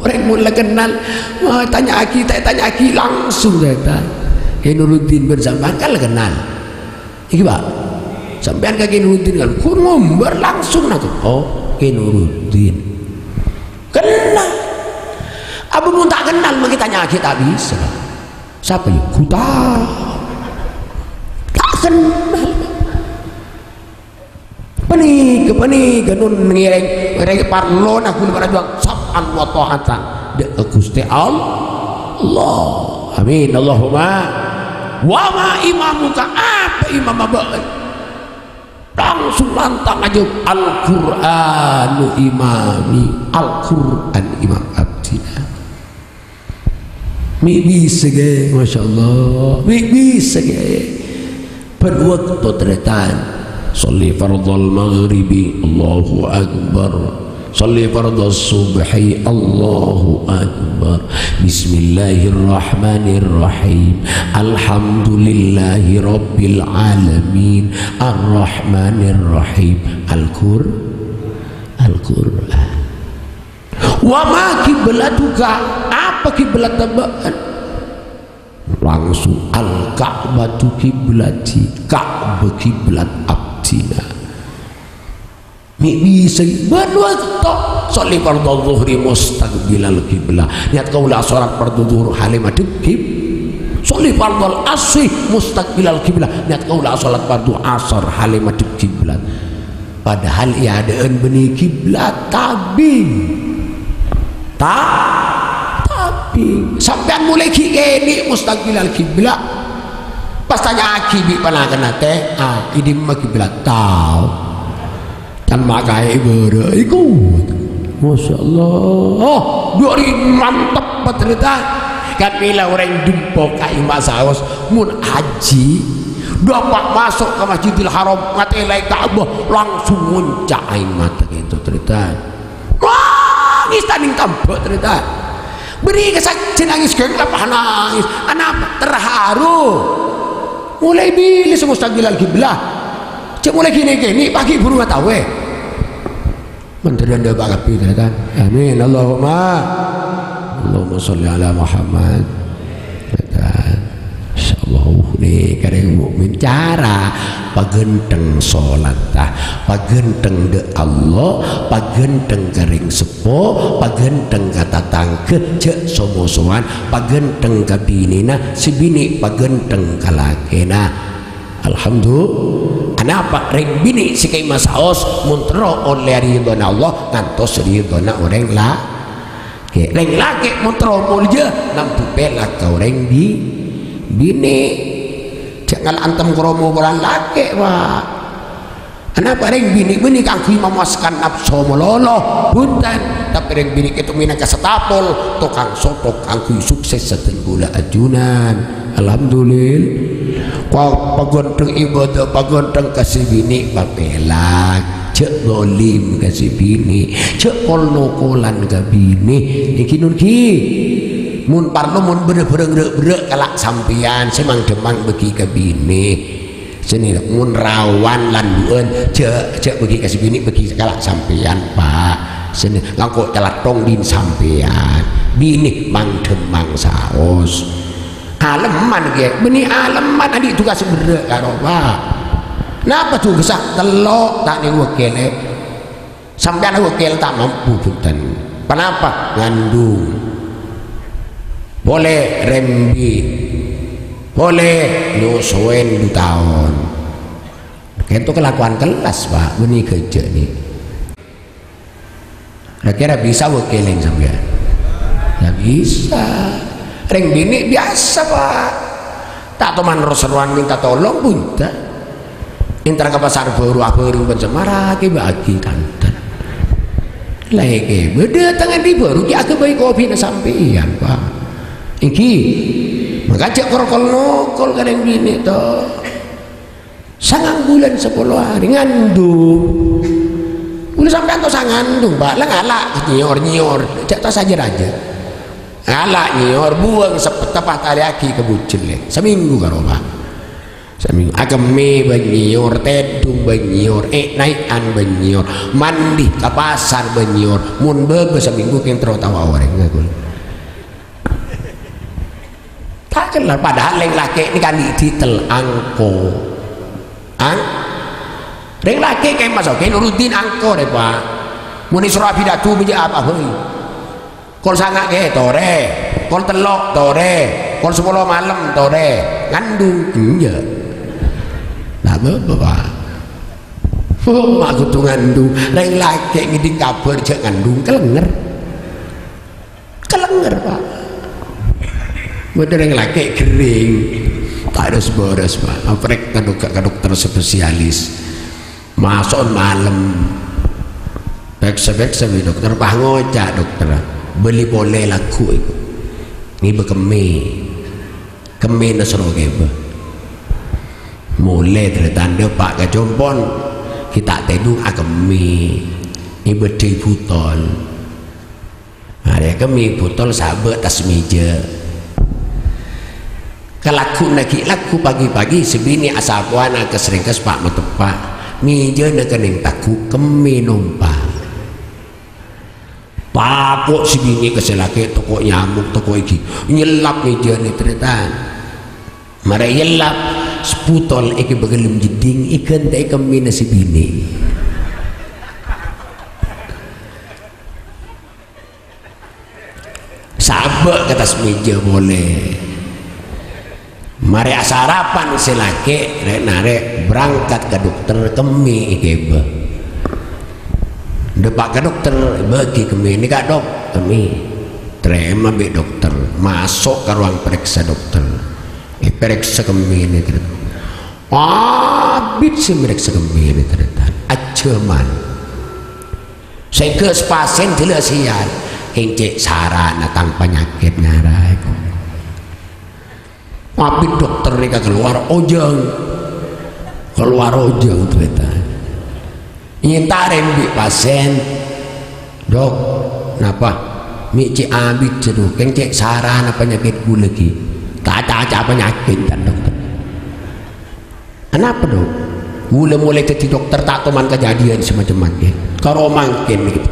Orèng mon la kennal, wah, tanya'aghi, ta' ètanya'aghi, langsung tarètan. Kè Nuruddin bân sampèyan kan la kennal. Èngghi, Pak? Sampèyan ka Kè Nuruddin kan, ghun ngombâr langsung nangkep. "Oh, Kè Nuruddin." Kennal. Apa mon ta' kennal, mangkè tanya'aghi ta' bisa. Sapa, yâ? Ghu ta'. Ta' kennal. Panèka, panèka, non ngèrèng, ngèrèng parlona kaulâ para juang, sam'an wa tha'atan, dâ' ka Ghustè Allah. Amin, Allahumma. "Wa ma imamuka?" Apa imamma bâ'na? Langsung lantang ajâwâb, "Al-Qur'anu imami." Al-Qur'an imam abdhina. Mè' bisa, Kè, Masya Allah. Mè' bisa, Kè. Bân bâkto tarètan. Sholli fardhal maghribi, Allahu Akbar. Sholli fardhas subhi, Allahu Akbar. Bismillahirrahmanirrahim. Alhamdulillahi rabbil alamin. Arrahmanirrahim. Al-Qur-, Al-Qur'an. "Wa ma qiblatuka?" Apa kiblat bâ'na? Langsung, "Al-Ka'batu kiblati, Ka'bah kiblat abdina." Mè' bisa, bân bâkto sholli fardhu dhuhri mustaqbilal kiblah. Niat kaulâ sholat fardhu dhuhur hale madhep kib-, sholli fardhal asri mustaqbilal kiblah. Niat kaulâ sholat fardhu asar hale madhep kiblat. Padahal è adâ'ân bânnè kiblat, tabing. Ta-, tabing. Sampèyan molaè ghi' kènè' mustaqbilal kiblah. Pas tanya'aghi bi' panakanna, "Tè, ah, è dimma kiblat?" "Tao." Can ma' kaè bârâ' iku. Masya Allah. Oh, dâri mantep, tarètan. Kan mèla orèng dumpo kaè masaos, mon haji, dâpa' maso' ka Masjidil Haram, ngatèlaè Ka'bah, langsung ngonca' aèng mata kènto, tarètan. Nangès ta' nèng tambâ', tarètan. Bânnè ka sajjhân nangès, ghân apa nangès. Anapa? Terharu. Molaè bilâ sè mustaqbilal kiblah. Jhâ' molaè kènè'-kènè', paghi' buru ngatawè. Mandhâr dâpa' kabbhi, tarètan. Amin. Allahumma, Allahumma sholli ala Muhammad. Tarètan. Insyaallah, nèka rèng mukmin cara paghântheng sholatta, paghântheng dâ' Allah, paghântheng ka rèng seppo, paghântheng ka tatangghâ, jhâ' so-mosowan, paghântheng ka binèna, sè binè' paghântheng ka lakèna. Alhamdulillah. Anapa? Rèng binè' sè kaè masaos mon terro ollè ridhâna Allah ngantos ridhâna orèng la-, kè-, rèng lakè' mon terro molja nambu pèlak ka orèng bi-, binè'. Jhâ' ngala' antem kromo polana lakè', Pak. Anapa rèng binè' bânnè kaangghuy mamuaskan napso malolo? Bhunten, tapè rèng binè' kèto mènangka setapol, tokang sotok kaangghuy sukses sadhân kaulâ ajunan. Alhamdulillah. Pa-, paghântheng ibadah, paghântheng ka sè binè' papèlak. Jhâ' dholim ka sè binè', jhâ' kol-nokolan ka binè'. Ènggi non ghi. Mon parlo, mon bâdâ bhârâng râ'-bherrâ' kala' sampèyan, sè mang-dhâmmang bâgi ka binè'. Sè nè, mon rawan landu'ân, jhâ', jhâ' bâgi ka sè binè', bâgi kala' sampèyan, Pak. Sè nè, langko' calathong dhin sampèyan. Binè' mang-dhâmmang saos. Alemman, ghi, bânnè alemman, andi' tugas berrâ' karo, Pak. Napa tugassa? Tello', ta' nèng wâkkèlè. Sampèyan wâkkèl ta' mampu, bhunten. Ponapa? Ngandung. Polè rembi'. Polè nyosowèn du taon. Kènto kalakowan kellas, Pak, bânnè ghâjâ' nè. Kira-kira bisa wâkkèlèn sampèyan? Ya bisa. Rèng binè' biyasa, Pak. Ta' toman ro-, serowan mènta tolong, bhunten. Èntar ka pasar bhuru, abhâreng bân samaraghi bâgi tanten. Lèkè, bâdâ tang andi' bhuru ghi' aghâbây kopina sampèyan, Pak. Ènggi, mangkana jhâ' kol-nokol ka rèng binè', to. Sangang bulân sapolo arè ngandung. Kaulâ sampèyan tosa ngandung, Pak. La ngala' nyèyor-nyèyor, jhâ' tosa jâ-rajâ. Ngala' nyèyor, buwâng seppet, pas talèyaghi ka bujellè. Samènggu karo, Pak. Samènggu. Akemmè bân nyèyor, tèdung bân nyèyor, è-, naè'an bân nyèyor, mandi ka pasar bân nyèyor. Mon bâbâ samènggu kèng terro tao orèng, kaulâ. Ta' kellar, padahal rèng lakè' nèka andi' titel angko. Ang-, rèng lakè' kèng maso', kèng Nuruddin angko rè, Pak. Mon Isra' Mi'raj mèjâ apa bhâi? Kol sanga' kè, torè. Kol tello', torè. Kol sapolo malem, torè. Ngandung? Enjâ'. Ta' bâbâ, Pak. Oh, ma' kodhu ngandung. Rèng lakè' ngèdhing kabhâr jhâ' ngandung, kalènger. Kalènger, Pak. Bâdâ rèng lakè' ghering. Ta' ros-bârâs, Pak. Aprèk ka dok-, ka dokter spesialis. Maso'on malem. Pèksa-pèksa bi' dokter, pas ngoca' dokter, "Bâli polè lagghu' iku. Ngibâ kemmè. Kemmèna soro kèbâ." Molè tarètan dâpa' ka compo'na, ghi' ta' tèdung akemmè. Ngibâ dhâi butol. Arè kemmè butol sabâ' attas mèjâ. Kalagghu'na ghi' lagghu' pagi-pagi, sè binè' asapowana kès-rèngkès pa'-mateppa'. Mèjâna kennèng tagghu', kemmè nompa'. Tako' sè binè' ka sè lakè', tako' nyamuk, tako' ènggi. Nyellap mèjâna, tarètan. Marè èyellap, saputol èkè bâgâlem jeddhing, èghântè'è kemmèna sè binè'. Sabâ' ka attas mèja polè. Marè asarapan sè lakè', rè'-narè' berangkat ka dokter, kemmè èkèbâ. Dâpa' ka dokter, èbâghi kemmè, "Nèka, Dok, kemmè." Tarèma bi' dokter, maso' ka ruang pareksa dokter. Èparèksa kemmèna, tarètan. Abit sè marèksa kemmèna, tarètan. Ajhâman. Sèngghâ pasèn jhelâ sèyar. "Kèng cè' sarana tang panyakèt ngara èko." Abit dokter nèka kalowar ojhâng. Kalowar ojhâng, tarètan. Èntarè bi' pasèn, "Dok, napa?" "Mè' cè' abit, jâ, Dok. Kèng cè' sarana panyakèt kaulâ ghi. Ta' caca panyakèt, can dokter." "Anapa, Dok?" "Kaulâ molaè dhâddhi dokter ta' toman kajhâdhiyân sè macem-macem. Karo mangkèn nèka."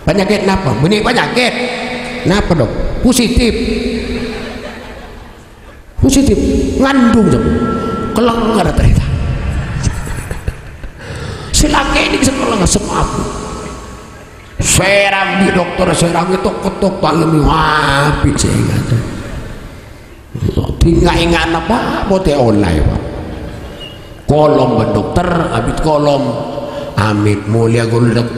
"Panyakèt napa?" "Bânnè panyakèt." "Napa, Dok?" "Positif." Positif, ngandung, Dok. Kelengnger, tarètan. Sè lakè' nèka sè kelengnger, semabu. Sèrang bi' dokter, sèrang ètok-ketok, palem abit sè ènga'. Ènga'-ènga' napa, potè ollè, Pak. Kolom bân dokter, abit kolom. "Amit, molèya kaulâ, Dok."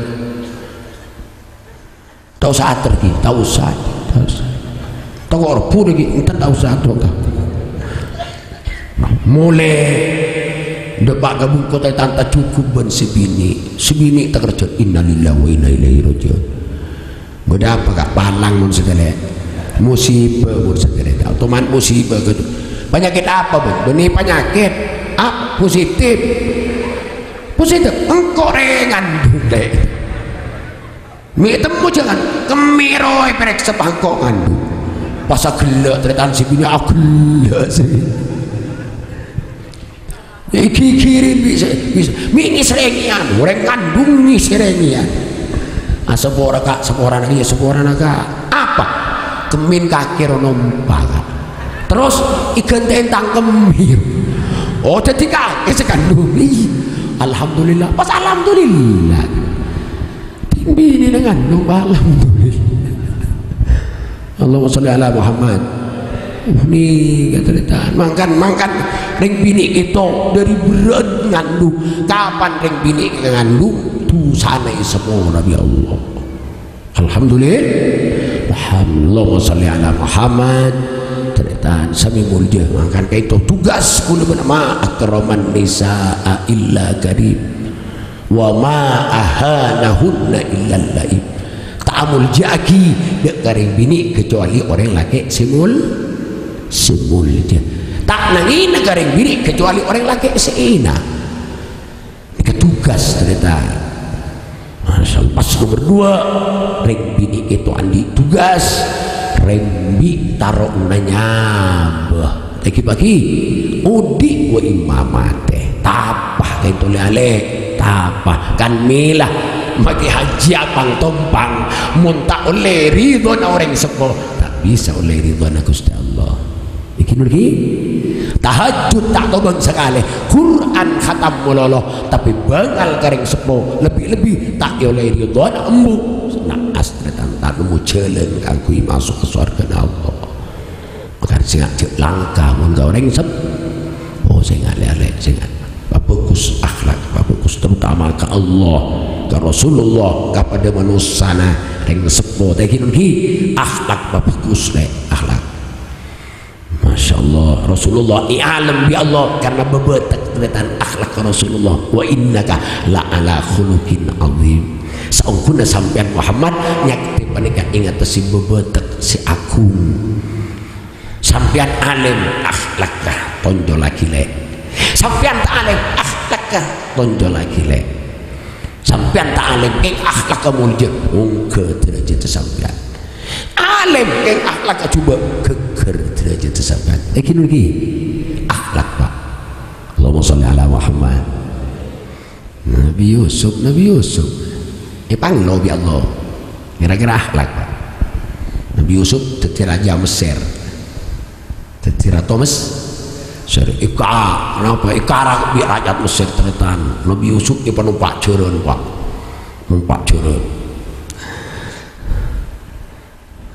"Ta' osa ator ghi, ta' osa, ta' osa. Ta' kor pura ghi, enten ta' osa ator ka." Molè dâpa' ka bungko, tarètan, ta' cukup bân sè binè'. Sè binè' ta' kerja, innalillahi wa inna ilaihi raji'un. Bâdâ apa, Ka'? Palang mon satèya. Musibah mon satèya. Ta' otoman musibah ghâ'. Panyakèt apa, Bun? Bânnè panyakèt. Ah, positif. Positif. Engko' rè ngandung, Lè'. Mè' temmo jhâlân, kemmè rowa èparèksa bâ' engko' ngandung. Pas aghellâ', tarètan, sè binè' aghellâ' sè. Èghighiri bi' sè, bi' sè, mè' ngèsrèngèyan, orèng ngandung ngèsrèngèyan. "Ah, saporana, Ka', saporana, iyâ, saporana, Ka'." "Apa?" "Kemmèn kakè rowa nompa, Ka'. Terros èghântè'è tang kemmè." "Oh, dhâddhi kakè sè ngandung." "Iyâ." "Alhamdulillah." Pas alhamdulillah. Binèna ngandung, alhamdulillah. Allahumma sholli ala Muhammad. Nèka tarètan. Mangkana, mangkana rèng binè' kèto dâri berrâ'na ngandung. Kapan rèng binè' ngandung, dusana èsapora bi' Allah. Alhamdulillah. Allahumma sholli ala Muhammad. Tarètan, samè molja. Mangkana ka'dinto tugas kaulâ bân ma akraman nisa'a illa karim. Wa ma ahanahunna illal la'im. Ta' amolja'aghi dâ' ka rèng binè' kacobâli orèng lakè' sè mol-, sè molja. Ta' nangèna ka rèng binè' kacobâli orèng lakè' sè èna. Nèka tugas, tarètan. Masyaallah, pas nomer dua, rèng binè' kèto andi' tugas, rèng bi' taro'na nyabâ. Lagi-lagi, odi' wa imma matè. Tapa ka'dinto lè'-alè', tapa. Kan mèla, makè hajjhi apang-tompang, mon ta' ollè ridhona orèng seppo, ta' bisa ollè ridhona Ghustè Allah. Iki nurgi, tahajjud ta' tobâng sakalè, Qur'an khatam malolo, tapè bângal ka rèng seppo, lebbi-lebbi ta' èollè ridhona embu'. Na'as, tarètan, ta' nemmo jhâlân kaangghuy maso' ka sowarghâna Allah. Makana sènga' jhâ' langka mon ka orèng sep-, oh, sènga' lè'-alè', sènga' pabhâghus akhlak, pabhâghus terutama ka Allah, ka Rasulullah, ka padâ manossana rèng seppo. Ta' ghi' nurgi, akhlak pabhâghus, lè', akhlak. Masyaallah, Rasulullah èalem bi' Allah karna bâbâtek tarètan akhlak Rasulullah. "Wa innaka la ala khuluqin azim." Saongghuna sampèyan Muhammad nyaktè panèka è ngattassa bâbâtek sè agung. Sampèyan alem, akhlakka tonjolaghi, lè'. Sampèyan ta' alem, akhlakka tonjolaghi, lè'. Sampèyan ta' alem, kèng akhlakka molja, ongghâ dârâjhâddhâ sampèyan. Alem, kèng akhlakka jhubâ', ghâgghâr dârâjhâddhâ sampèyan. Èghi nurgi akhlak, Pak. Allahumma sholli ala Muhammad. Nabi Yusuf, Nabi Yusuf. Èpanglo bi' Allah. Kèra-kèra akhlak, Pak. Nabi Yusuf dhâddhi rajâ Messer. Dhâddhi rato Mes-, Sèrè èka-, napa èkarang bi' ra'yat Messèr, tarètan. Nabbhi Yusuf èpanompa' jhârân, Pak. Nompa' jhârân.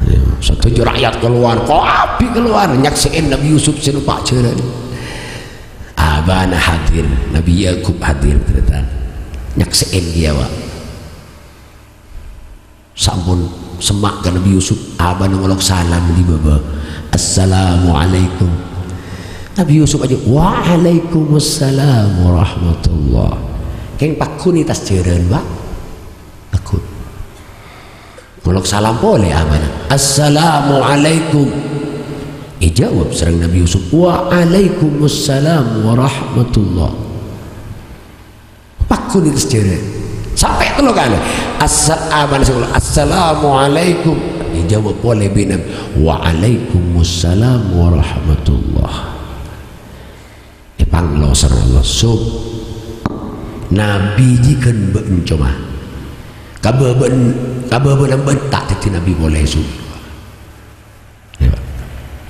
Ya, sadhâjâ ra'yat kalowar, kabbhi kalowar, nyaksè'è Nabbhi Yusuf sè nompa' jhârân. Abana hadir, Nabbhi Yakub hadir, tarètan. Nyaksè'è kèya, Pak. Sampon semma' ka Nabbhi Yusuf, abana ngolok salam è bâbâ. "Assalamualaikum." Nabbhi Yusuf ajâwâb, "Waalaikumsalam warahmatullah." Kèng pagghun è attas jhârân, Pak. Pagghun. Ngolok salam polè abana. "Assalamualaikum." Èjâwâb sareng Nabbhi Yusuf, "Waalaikumsalam warahmatullah." Pagghun è attas jhârân. Sampè' tello kalè. Assa-, abana sè ngolok, "Assalamualaikum." Èjâwâb polè bi' Nabbhi, "Waalaikumsalam warahmatullah." Èpangloser Allah, Sub. Nabbhi jiyâ ghân bâ'na coma. Kabâbâ'ân, kabâbâ'ân bâ'na ta' dhâddhi nabbhi polè, Sub.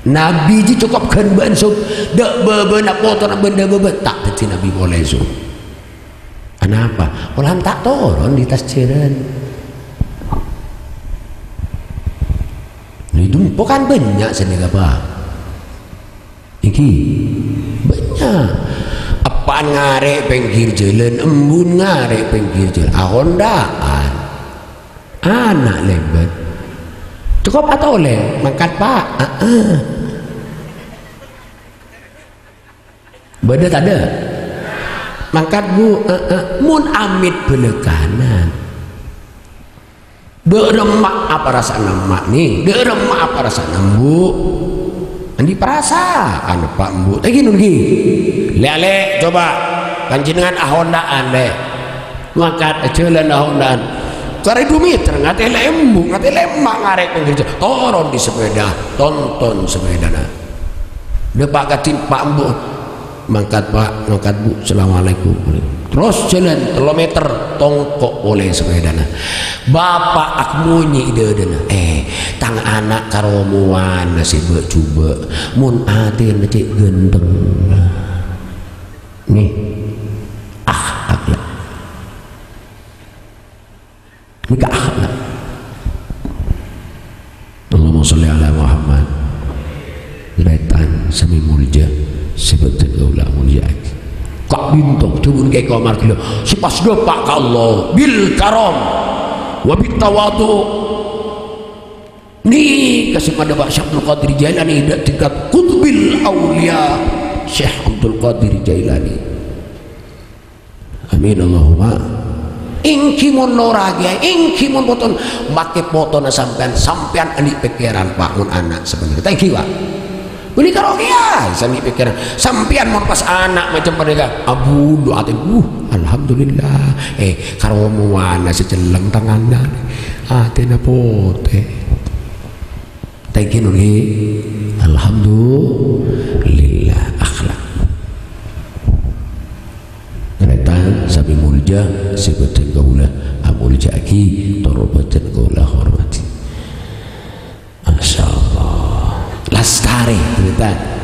Nabbhi jiyâ cokop ghân bâ'na, Sub. Dâ' bâbâna potona bân dâ' bâbâ ta' dhâddhi nabbhi polè, Sub. Anapa? Polana ta' toron è attas jhârân. Lha, èdhimpo kan bânnya' sanèka, Pak. Ènggi, bânnya'. Eppa'na ngarè' pèngghir jhâlân, embuna ngarè' pèngghir jhâlân. Ahonda'an. Ana' lèbât. Cokop atolè, mangkat, Pak. Heeh. Bâdâ tadâ'? Mangkat, Bu. Heeh. Mon amèt bâlâkana. Dâ' remma apa rassana emma' nè? Dâ' remma apa rassana embu'? Andi' parasaan, Pak, embu'. Tèngghi, nongghi. Lè'-alè', coba. Panjhennengngan ahonda'an, lè'. Mangkat jhâlân ahonda'an. Karè du mèter, ngatèlè embu', ngatèlè emma' ngarè' pèngghir jhâ-, toron dâri sepèda, tonton sepèdana. Dâpa' ka dinna', Pak, embu'. Mangkat, Pak, mangkat, Bu. Assalamualaikum. Terros jhâlân tello mèter, tongko' polè sepèdana. Bapa' akmonyè è dâdâna. "Eh, tang ana' karomowana sè bâ'-jhubâ'. Mon atèna cè' ghântheng." Nè. Ah, akhlak. Nèka akhlak. Allahumma sholli ala Muhammad. Tarètan sami molja, sè bhâdhân kaulâ amolja'aghi. Ka'dinto, dhâbuna Kè Komar ghellâ', sè pas dâpa' ka Allah, bil karam, wa bit tawadu'. Nèka sè madhâpa' Syekh Abdul Qadir Jailani dâ' tingkat Qutbil Auliya, Syekh Abdul Qadir Jailani. Amin, Allahumma. Ènggi mon lora kèya, ènggi mon poton, makè potona sampèyan, sampèyan andi' pèkkèran, Pak, mon ana' sapanèka. Ta' ènggi, Pak? Bânnè karo kèya, sè andi' pèkkèran. Sampèyan mon pas ana' macem panèka, abulu atè, wuh, alhamdulillah. Eh, karomowana sè celleng tangana, atèna potè. Thank you, nongghi. Alhamdulillah, akhlak. Tarètan sami molja, sè bhâdhân kaulâ amolja'aghi, tor bhâdhân kaulâ hormadhi. Masya Allah. Lastarè, tarètan.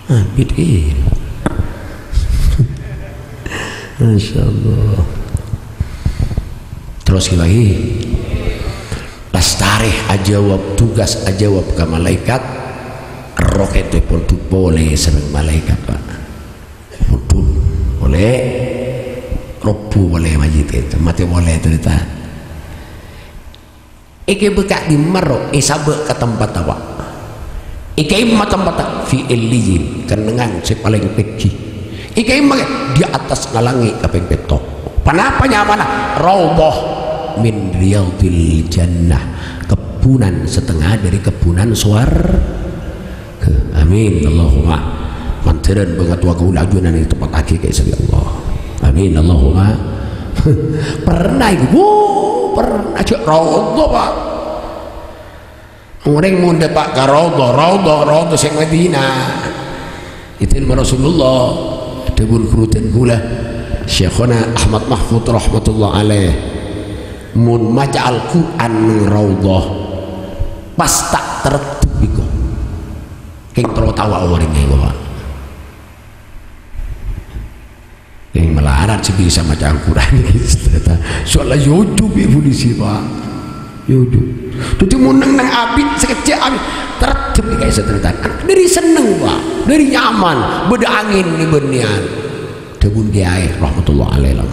Abit, eh. Masya Allah. Terros lagi. Lastarè ajâwâb tugas, ajâwâb ka malaèkat. Erroh kèto pon du polè sareng malaèkat, Pak. Pon du polè, robbu polè majidda, matè polè tarètan. Èkè bâkal dimma ro, èsabâ' ka tempatta, Pak. Èkèma tempatta fi illiyin, kennengngan sè palèng pègghi. Èkèma di attas langngè' kapèng pètto'. Ponapa nyamana? Raudhah min riyadhil jannah. Kebbhunan satengnga dâri kebbhunan sowar-, Amin, Allahumma. Mandhârân bângatowa kaulâ ajunan èteppa'aghi ka sè Allah. Amin, Allahumma. Pernah iku, wuh, pernah jhâ' raudhah, Pak. Orèng mon dâpa' ka raudhah, raudhah, raudhah sè Madinah. Èdhimma Rasulullah, dhâbuna ghuru dhân kaulâ. Syekhona Ahmad Mahfud rahmatullah alaih, mon maca Al-Qur'an neng raudhah, pas ta' tereddhep iku. Keng terro tawa orèng iku, Pak. Keng malarat sè bisa maca Al-Qur'an iki, ternyata. Soalnya yo ujub bi' polisi, Pak. Yo ujub. Dhâddhi mon neng, neng abit, sakejjhâ' abit, tereddhep iki, ternyata. Dhâri senneng, Pak. Dhâri nyaman. Bâdâ angèn nè bânnèyan. Dhâbuna Kèyaè rahmatullah alaih.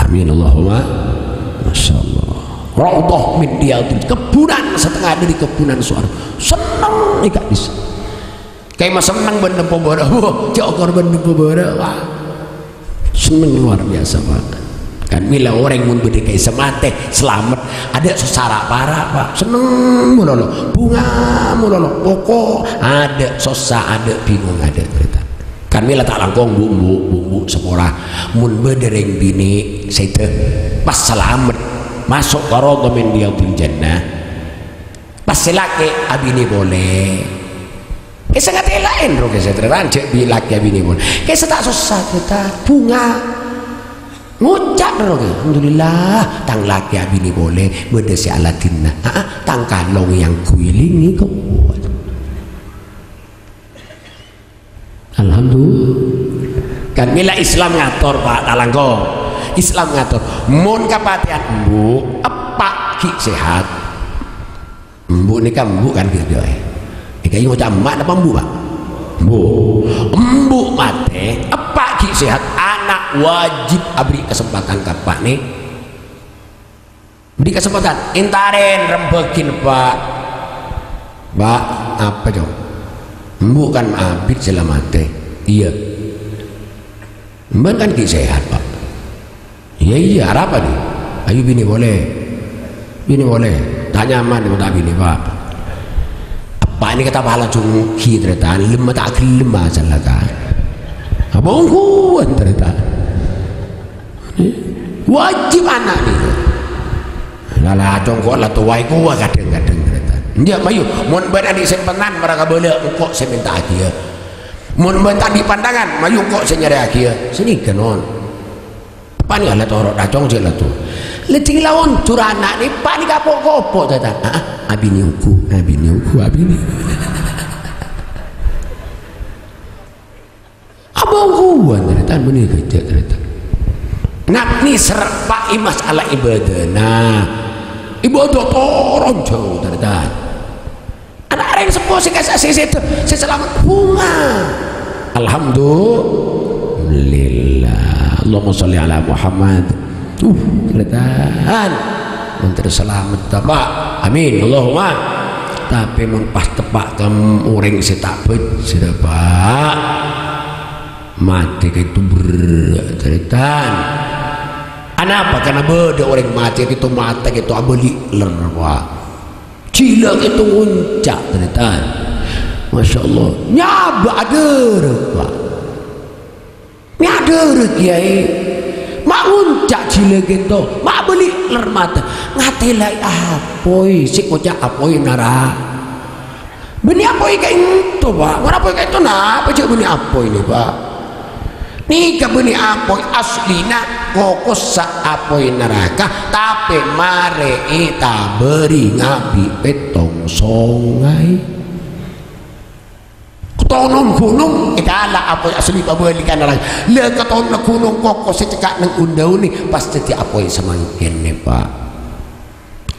Amin, Allahumma. Masya Allah. Raudhah min riyadil, kebbunan satengnga dhâri kebbunan sowarga. Senneng è ka'dissa'. Kèma senneng bân nempo bârâ'. Wah, jhâ' okor bân nempo bârâ', wah. Senneng luar biasa, Pak. Kan mèla orèng mon bâdâ ka'issa' matè, salamet, adâ' sossa ra'-para', Pak. Senneng malolo, bhunga malolo, poko', adâ' sossa, adâ' bingung, adâ' tarètan. Kan mèla ta' langkong, Bu', Bu', Bu', Bu', sapora. Mon bâdâ rèng binè' sèdhâ pas salamet, maso' ka raudhah min riyadil jannah. Pas sè lakè' abinè polè. Kèsa ngatèlaèn ro kèsa, tarètan, jhâ' bi' lakè' abinè polè. Kèsa ta' sossa, tarètan, bhunga. Ngoca' ro kè, "Alhamdulillah, tang lakè' abinè polè, bâdâ sè aladhinna. Aa, tang kalong yang guiling iku." Alhamdulillah. Kan mèla Islam ngator, Pak, ta' langkong. Islam ngator. Mon kapatèyan embu', eppa' ghi' sehat. Embu' nèka embu' kan gitu, eh. Nèka ngoca' emma' napa embu', Pak? Embu'. Embu' matè, eppa' ghi' sehat. Ana' wajib abri' kesempatan ka eppa'na. Bâri' kasempatan, èntarè rembhâghina, Pak. "Pak, apa, Cong? Embu' kan abit sè la matè." "Iyâ." "Bân kan ghi' sehat, Pak?" "Iyâ, iyâ, arapa, Di'?" "Ayu binè polè." "Binè polè?" "Ta' nyaman mon ta' binè, Pak." Eppa' nèka ta' pas langsung ghi', tarètan, lemma ta' ghellem masalah, kan. Apa ongghuwân, tarètan? Wajib ana' nèka. Lala congko' la towa iku wa kadhâng-kadhâng, tarètan. Enjâ', mayu, mon bân andi' sè pèntan, mara kabâlâ, engko' sè mènta'aghiyâ. Mon bân ta' andi' pantangan, mayu, engko' sè nyarè'aghiyâ. Sanèka, non. Panèka la toro' racong sè la to. Lajeng laon jur ana' nè, panèka po-kopo, tarètan. Aa, abinè ongghu, abinè ongghu, abinè. Abâ' ongghuwân, tarètan, bânnè ghâjâ', tarètan. Nap-, nèser, Pak, è masalah ibâdâna. Ibâdâ toron jhâu, tarètan. Ana' rèng seppo sè kasa-, sè sèdhâ, sè salamet bhunga. Alhamdulillah. Allahumma sholli ala Muhammad. Uh, tarètan. Mon terro salamet, ta', Pak? Amin. Allahumma. Tapè mon pas teppa' ka orèng sè ta' bhâjjhrâ, Pak, matè kèto berrâ', tarètan. Anapa? Karna bâdâ orèng matè kèto, matè kèto abâli' lèr, Pak. Jhilâ kèto ngonca', tarètan. Masya Allah. Nyabâ' adârâ, Pak. Mè' adârâ, Kèyaè. Ma' ngonca' jhilâ kèto, ma' bâli' lèr matè. Ngatèlaè apoy, sè ngoca' apoy nara'. Bânnè apoy ka'ènto, Pak. Mon apoy ka'ènto, napa jhâ' bânnè apoy nè, Pak? Nèka bânnè apoy aslina kokossa apoy naraka, tapè marè ètabâri ngabi' pèttong songay. Katonon ghunong, èkala' apoy asli pabâlikanna rang. La katonon ghunong kokos sè cekka' neng un-daunna, pas dhâddhi apoy samangkèn nè, Pak.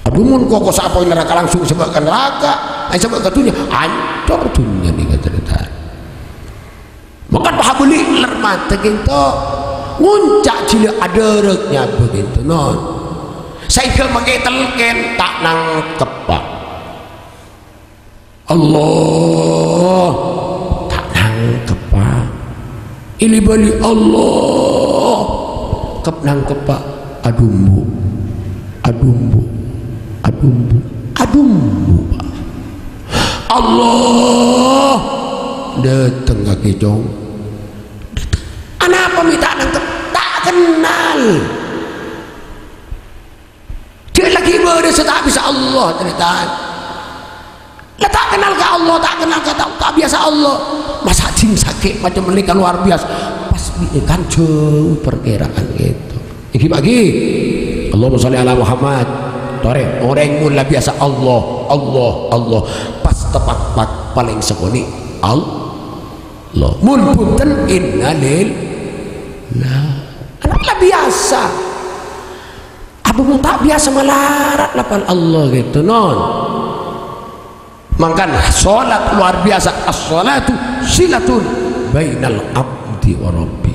Adhu, mon kokos apoy naraka langsung sabâ' ka naraka, eh, sabâ' ka dhunnya, ancor dhunnya nèka, tarètan. Mangkana pas abâli' lèr matè kènto, ngonca' jhilâ adârâ nyabâ kènto, non. Saèngghâ makè telkèn ta' nangkep, Pak. Allah, ta' nangkep, Pak. Èlè-bâli Allah, kep-nangkep, Pak. Adhu embu', adhu embu', adhu embu', adhu embu', Pak. Allah, dâteng kakè, Cong. Anapa mè' ta' nangkep? Ta' kennal. Jhâ' laghi' bâdâ sè ta' bisa Allah, tarètan. La ta' kennal ka Allah, ta' kennal ka, ta', ta' biyasa Allah. Masa' jin sakè' macem nèka luar biyasa. Pas Kan jhâu parkèra'an gitu. Iki pagi. Allahumma sholli ala Muhammad. Torè, orèng mon la biyasa Allah, Allah, Allah. Pas tepakpak palèng sakonè' Allah. Mon bhunten innalillah. Ana' la biyasa. Apa mon ta' biyasa malarat lapal Allah gitu, non. Mangkana sholat luar biasa, as-sholatu silatun bainal abdi wa rabbi.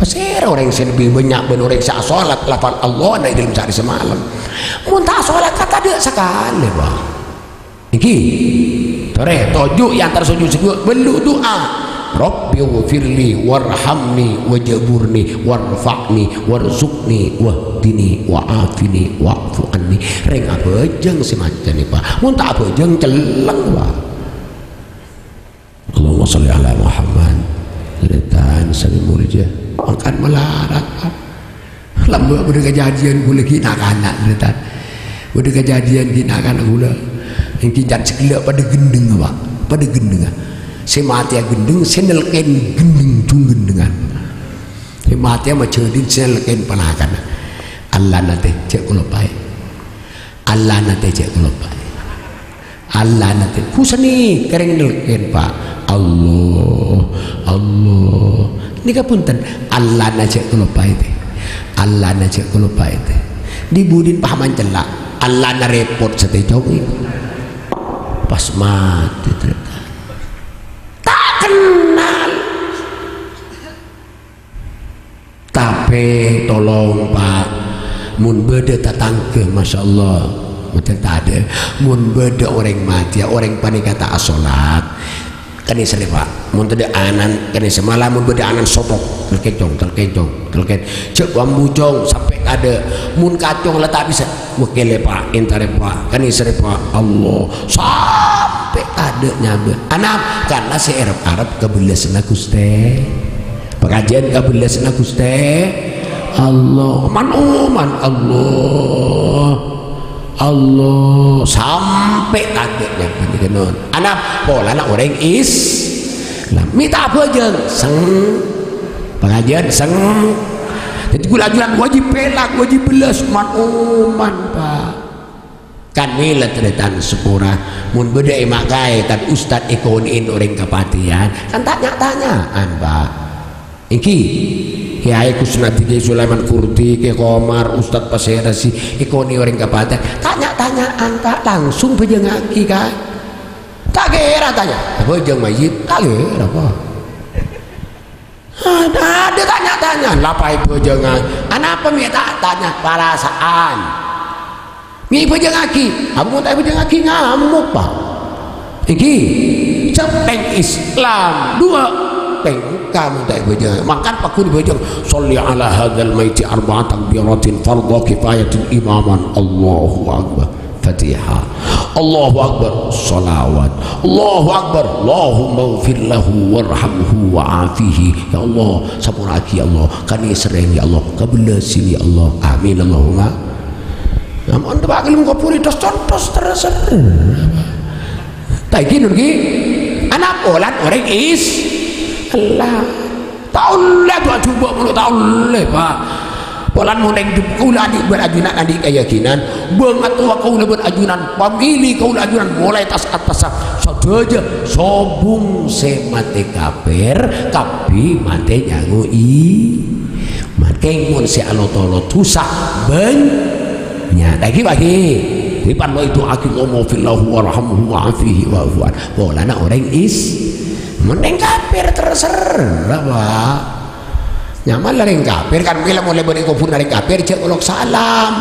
Pasèra orèng sè lebbi bânnya' bân orèng sè asholat lafal Allah è dâlem saarè samalem? Mon ta' asholat, kan tadâ' sakalè, Pak. Iki, torè, toju' è antara soju' sè duwâ', bâllu' du'a. "Rabbighfirli warhamni wajburni warfa'ni warzuqni wahdini wa'afini wa'fu anni." Rèng abhâjâng sè maca nèka, Pak. Mon ta' abhâjâng, celleng, Pak. Allahumma sholli ala Muhammad. Tarètan sè molja. Mangkana malarat, Pak. Lambâ' bâdâ kajhâdhiyân ghulâ ghi' na'-kana', tarètan. Bâdâ kajhâdhiyân ghi' na'-kana' ghulâ. Ènggi can sè ghellâ' padâ ghendheng, Pak. Padâ ghendhengnga. Sè matèya ghendheng, sè nèlkèn ghendheng, jung ghendhengngan. Sè matèya majâdin, sè nèlkèn panakanna. Allana tè, jhâ' kaloppaè. Allana tè, jhâ' kaloppaè. Allana tè, ghusènè, kèrèng nèlkèn, Pak. Allah, Allah. Nèka bhunten, Allana jhâ' kaloppaè tè. Allana jhâ' kaloppaè tè. Di-budina pahaman cella'. Allana rèpot satèya, Cong. Pas matè, tarètan. Ta' kennal. Tapè, tolong, Pak, mon bâdâ tatangghâ, masyaallah, bhunten tadâ', mon bâdâ orèng matèya, orèng panèka ta' asholat, kanèserè, Pak. Mon tadâ' ana'na, kanèserè. Mala mon bâdâ ana'na sotok, telkèn, Cong, telkèn, Cong, telkèn. Jhâ' ambu, Cong, sampè' tadâ'. Mon kacong la ta' bisa, wèkkèlè, Pak, èntarè, Pak, kanèserè, Pak. Allah, sampè' tadâ' nyabâ. Anapa? Karna sè èarep-arep kabellasânna Ghustè. Pangajhiyân kabellasânna Ghustè Allah. Man-oman Allah. Allah. Sampè' tadâ' nyabâ nèka, non. Anapa? Polana orèng Islam. Mè' ta' abhâjâng. Seng. Pangajhiyân seng. Dhâddhi ghulâ ajunan wajib pèlak, wajib bellas. Man-oman, Pak. Kan mèla tarètan sapora, mon bâdâ è ma' kaè, tan ustad èkonè'è orèng kapatèyan, kan ta' nya'-tanya'an, Pak. Ènggi, Kèyaè Kusnadi, Kèyaè Sulaiman Kurdi, Kèyaè Komar, Ustad Pasèra sè èkonè'è orèng kapatèyan, ta' nya'-tanya'an, Pak, langsung bhâjângaghi, Ka'. Ta' kèra tanya, "Bhâjâng mayyit?" Ta' kèra, Pak. Adâ', adâ' tanya-tanya, la paè bhâjângan. Anapa mè' ta' tanya parasaan? Mè' bhâjângaghi, apa mon ta' èbhâjângaghi ngamok, Pak. Ènggi, cèptèng Islam, duwâ' tèngka mon ta' èbhâjâng. Mangkana paggun bhâjâng, "Sholli ala hadzal maiti arba'a takbiratin fardhu kifayatin imaman." Allahu Akbar. Fatihah. Allahu Akbar. Shalawat. Allahu Akbar. Allahumma ighfir lahu warhamhu wa'afihi. Ya Allah, sapora'aghi, ya Allah. Kanèserrè, ya Allah. Kabellasè, ya Allah. Amin. Allahumma. Namun, coba gelem kabuli, dos-contos terus. Ta' ènggi, nun, ghi? Ana' polan orèng Is-, Allah. Ta' ollè adu'a jhubâ' molo, ta' ollè, Pak. Polana mon rèng dhimma kaulâ andi' bân ajunan andi' kayakinan, bângatowa kaulâ bân ajunan, pamèlè kaulâ ajunan molaè tas-attassa sadhâjâ sobung sè matè kapèr, kabbhi matè nyangoè. Matè mon sè alot-olot dhusa bânnya'. Lagi-lagi, diparlo èdu'aaghi, "Allahumma ighfir lahu warhamhu wa'afihi wa'fu anhu." Polana orèng Is-, Mon rèng kapèr terserra, Pak. Nyaman la rèng kapèr, kan mèla molaè bâdâ è kobhurrâ rèng kapèr, jhâ' olok salam.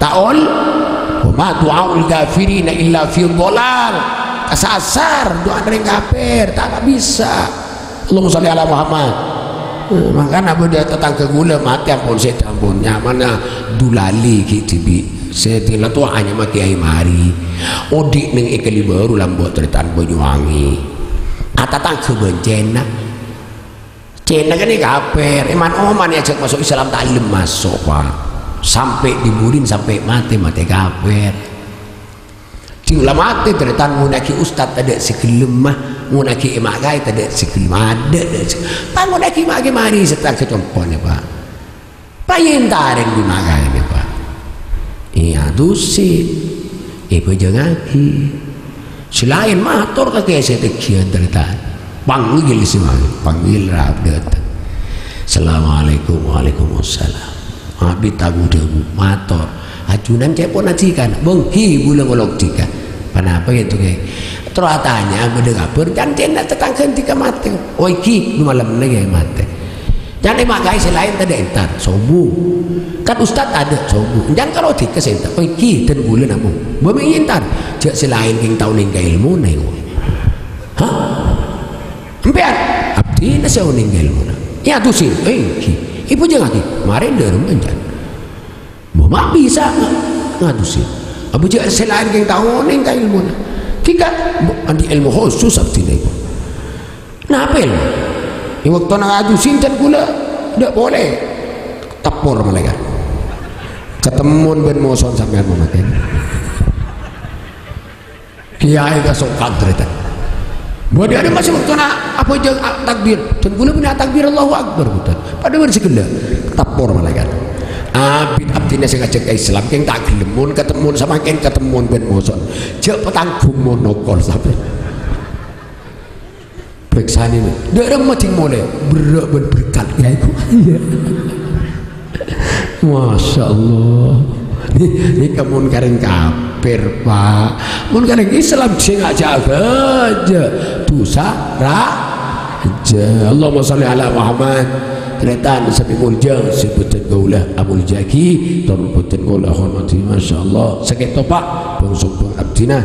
Ta' ol-, "Wa ma du'aul kafirina illa fi dhalal." Kasasar, du'ana rèng kapèr, ta' bisa. Allahumma shalli ala Muhammad. Eh, mangkana bâdâ tatangghâ kaulâ matè ampon sè ampon, nyamana Dulali ghi' dhibi'. Sè dhing la towa anyama Kèyaè Mari. Odi' neng è Kalibaru, Lambâ' Tarètan, Banyuwangi. Atatangghâ bân Cèna. Cèna kènè' kapèr, èman-oman èajhâk maso' Islam ta' ellem maso', Pak. Sampè' dhi-budhina sampè' matè, matè kapèr. Dhing la matè, tarètan, mon èngghi ustad tadâ' sè ghellem, mah. Mon aghi' è ma' kaè tadâ' sè ghellem, adâ' tadâ' sè. Pas mon aghi' ma' kaè marè sè ta' kacompona, Pak. Pas èntarè bi' ma' kaè, Pak. Iyâ, adusin. Èbhâjângaghi. Sè laèn mator ka kèsè' tègghiyân tarètan. Panggil sè ma', panggil rap dâteng. "Assalamualaikum." "Waalaikumsalam." Abit tanggung jawab mator. Ajunan cè' pon ajhikan, bengki bulâ ngolok jika. Panapa gitu, Kè? Terus atanya, bâdâ kabhâr, can cèna tatangghâ dhika matè. Oh, iki, malem nèka matè. Can è ma' kaè sè laèn tadâ' entar, sobu. Kan ustad tadâ', sobu. Can karo dhika sè entar, oh, iki, dân bulâ namong. Bâ mè' entar, jhâ' sè laèn kèng tao nèng ka èlmona, èko. Hah? Sampèyan, abdhina sè onèng ka èlmona. Iyâ, adusin, eh, èngghi. Èbhâjângaghi, marè dârem encan. Bâ ma' bisa nga-, ngadusin. Abhâjâ sè laèn kèng tao onèng ka èlmona. Dhika, bâ-, andi' èlmo khusus abdhina, èko. Napa èlmo? È bâktona ngadusin dân bulâ, dâ' polè. Teppor malaèkat. Katemmon bân moson sampèyan mamatè. Kèyaè kasokan, tarètan. Bâdâ masih bâktona abhâjâng a-, takbir. Dân bulâ bânnè atakbir, Allahu Akbar, bhunten. Padâ bân sè ghellâ'. Teppor malaèkat. Abit abdhina sè ngajhâk ka Islam, kèng ta' ghellem. Mon katemmon samangkèn katemmon bân moson. Jhâ' patanggung mon nokol sampè. Parèksanè, dâ' remma dhing molè, berrâ' bân berkat, yâ, èko. Iyâ. Masya Allah. Nè-, nèka mon karèng kafir, Pak. Mon karèng Islam, sè ngajhâk ghâjâ. Dhusa rajâ. Allahumma shalli ala Muhammad. Tarètan sè molja, sè bhunten kaulâ amoljâ'aghi, tor bhunten kaulâ ahormadhi, masya Allah. Sakèto, Pak, bhângsong abdhina.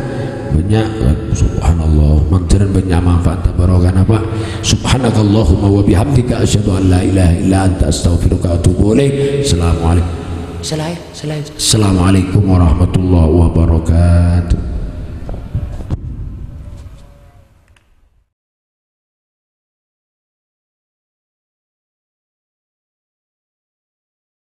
Bânnya', subhanallah, mandhâr bânnya' manfaat barokahna, Pak. Subhanakallahumma wa bihamdika, asyhadu an la ilaha illa anta, astaghfiruka wa atubu ilaik. Assalamualaikum. Selain, selain. Assalamualaikum warahmatullahi wabarakatuh.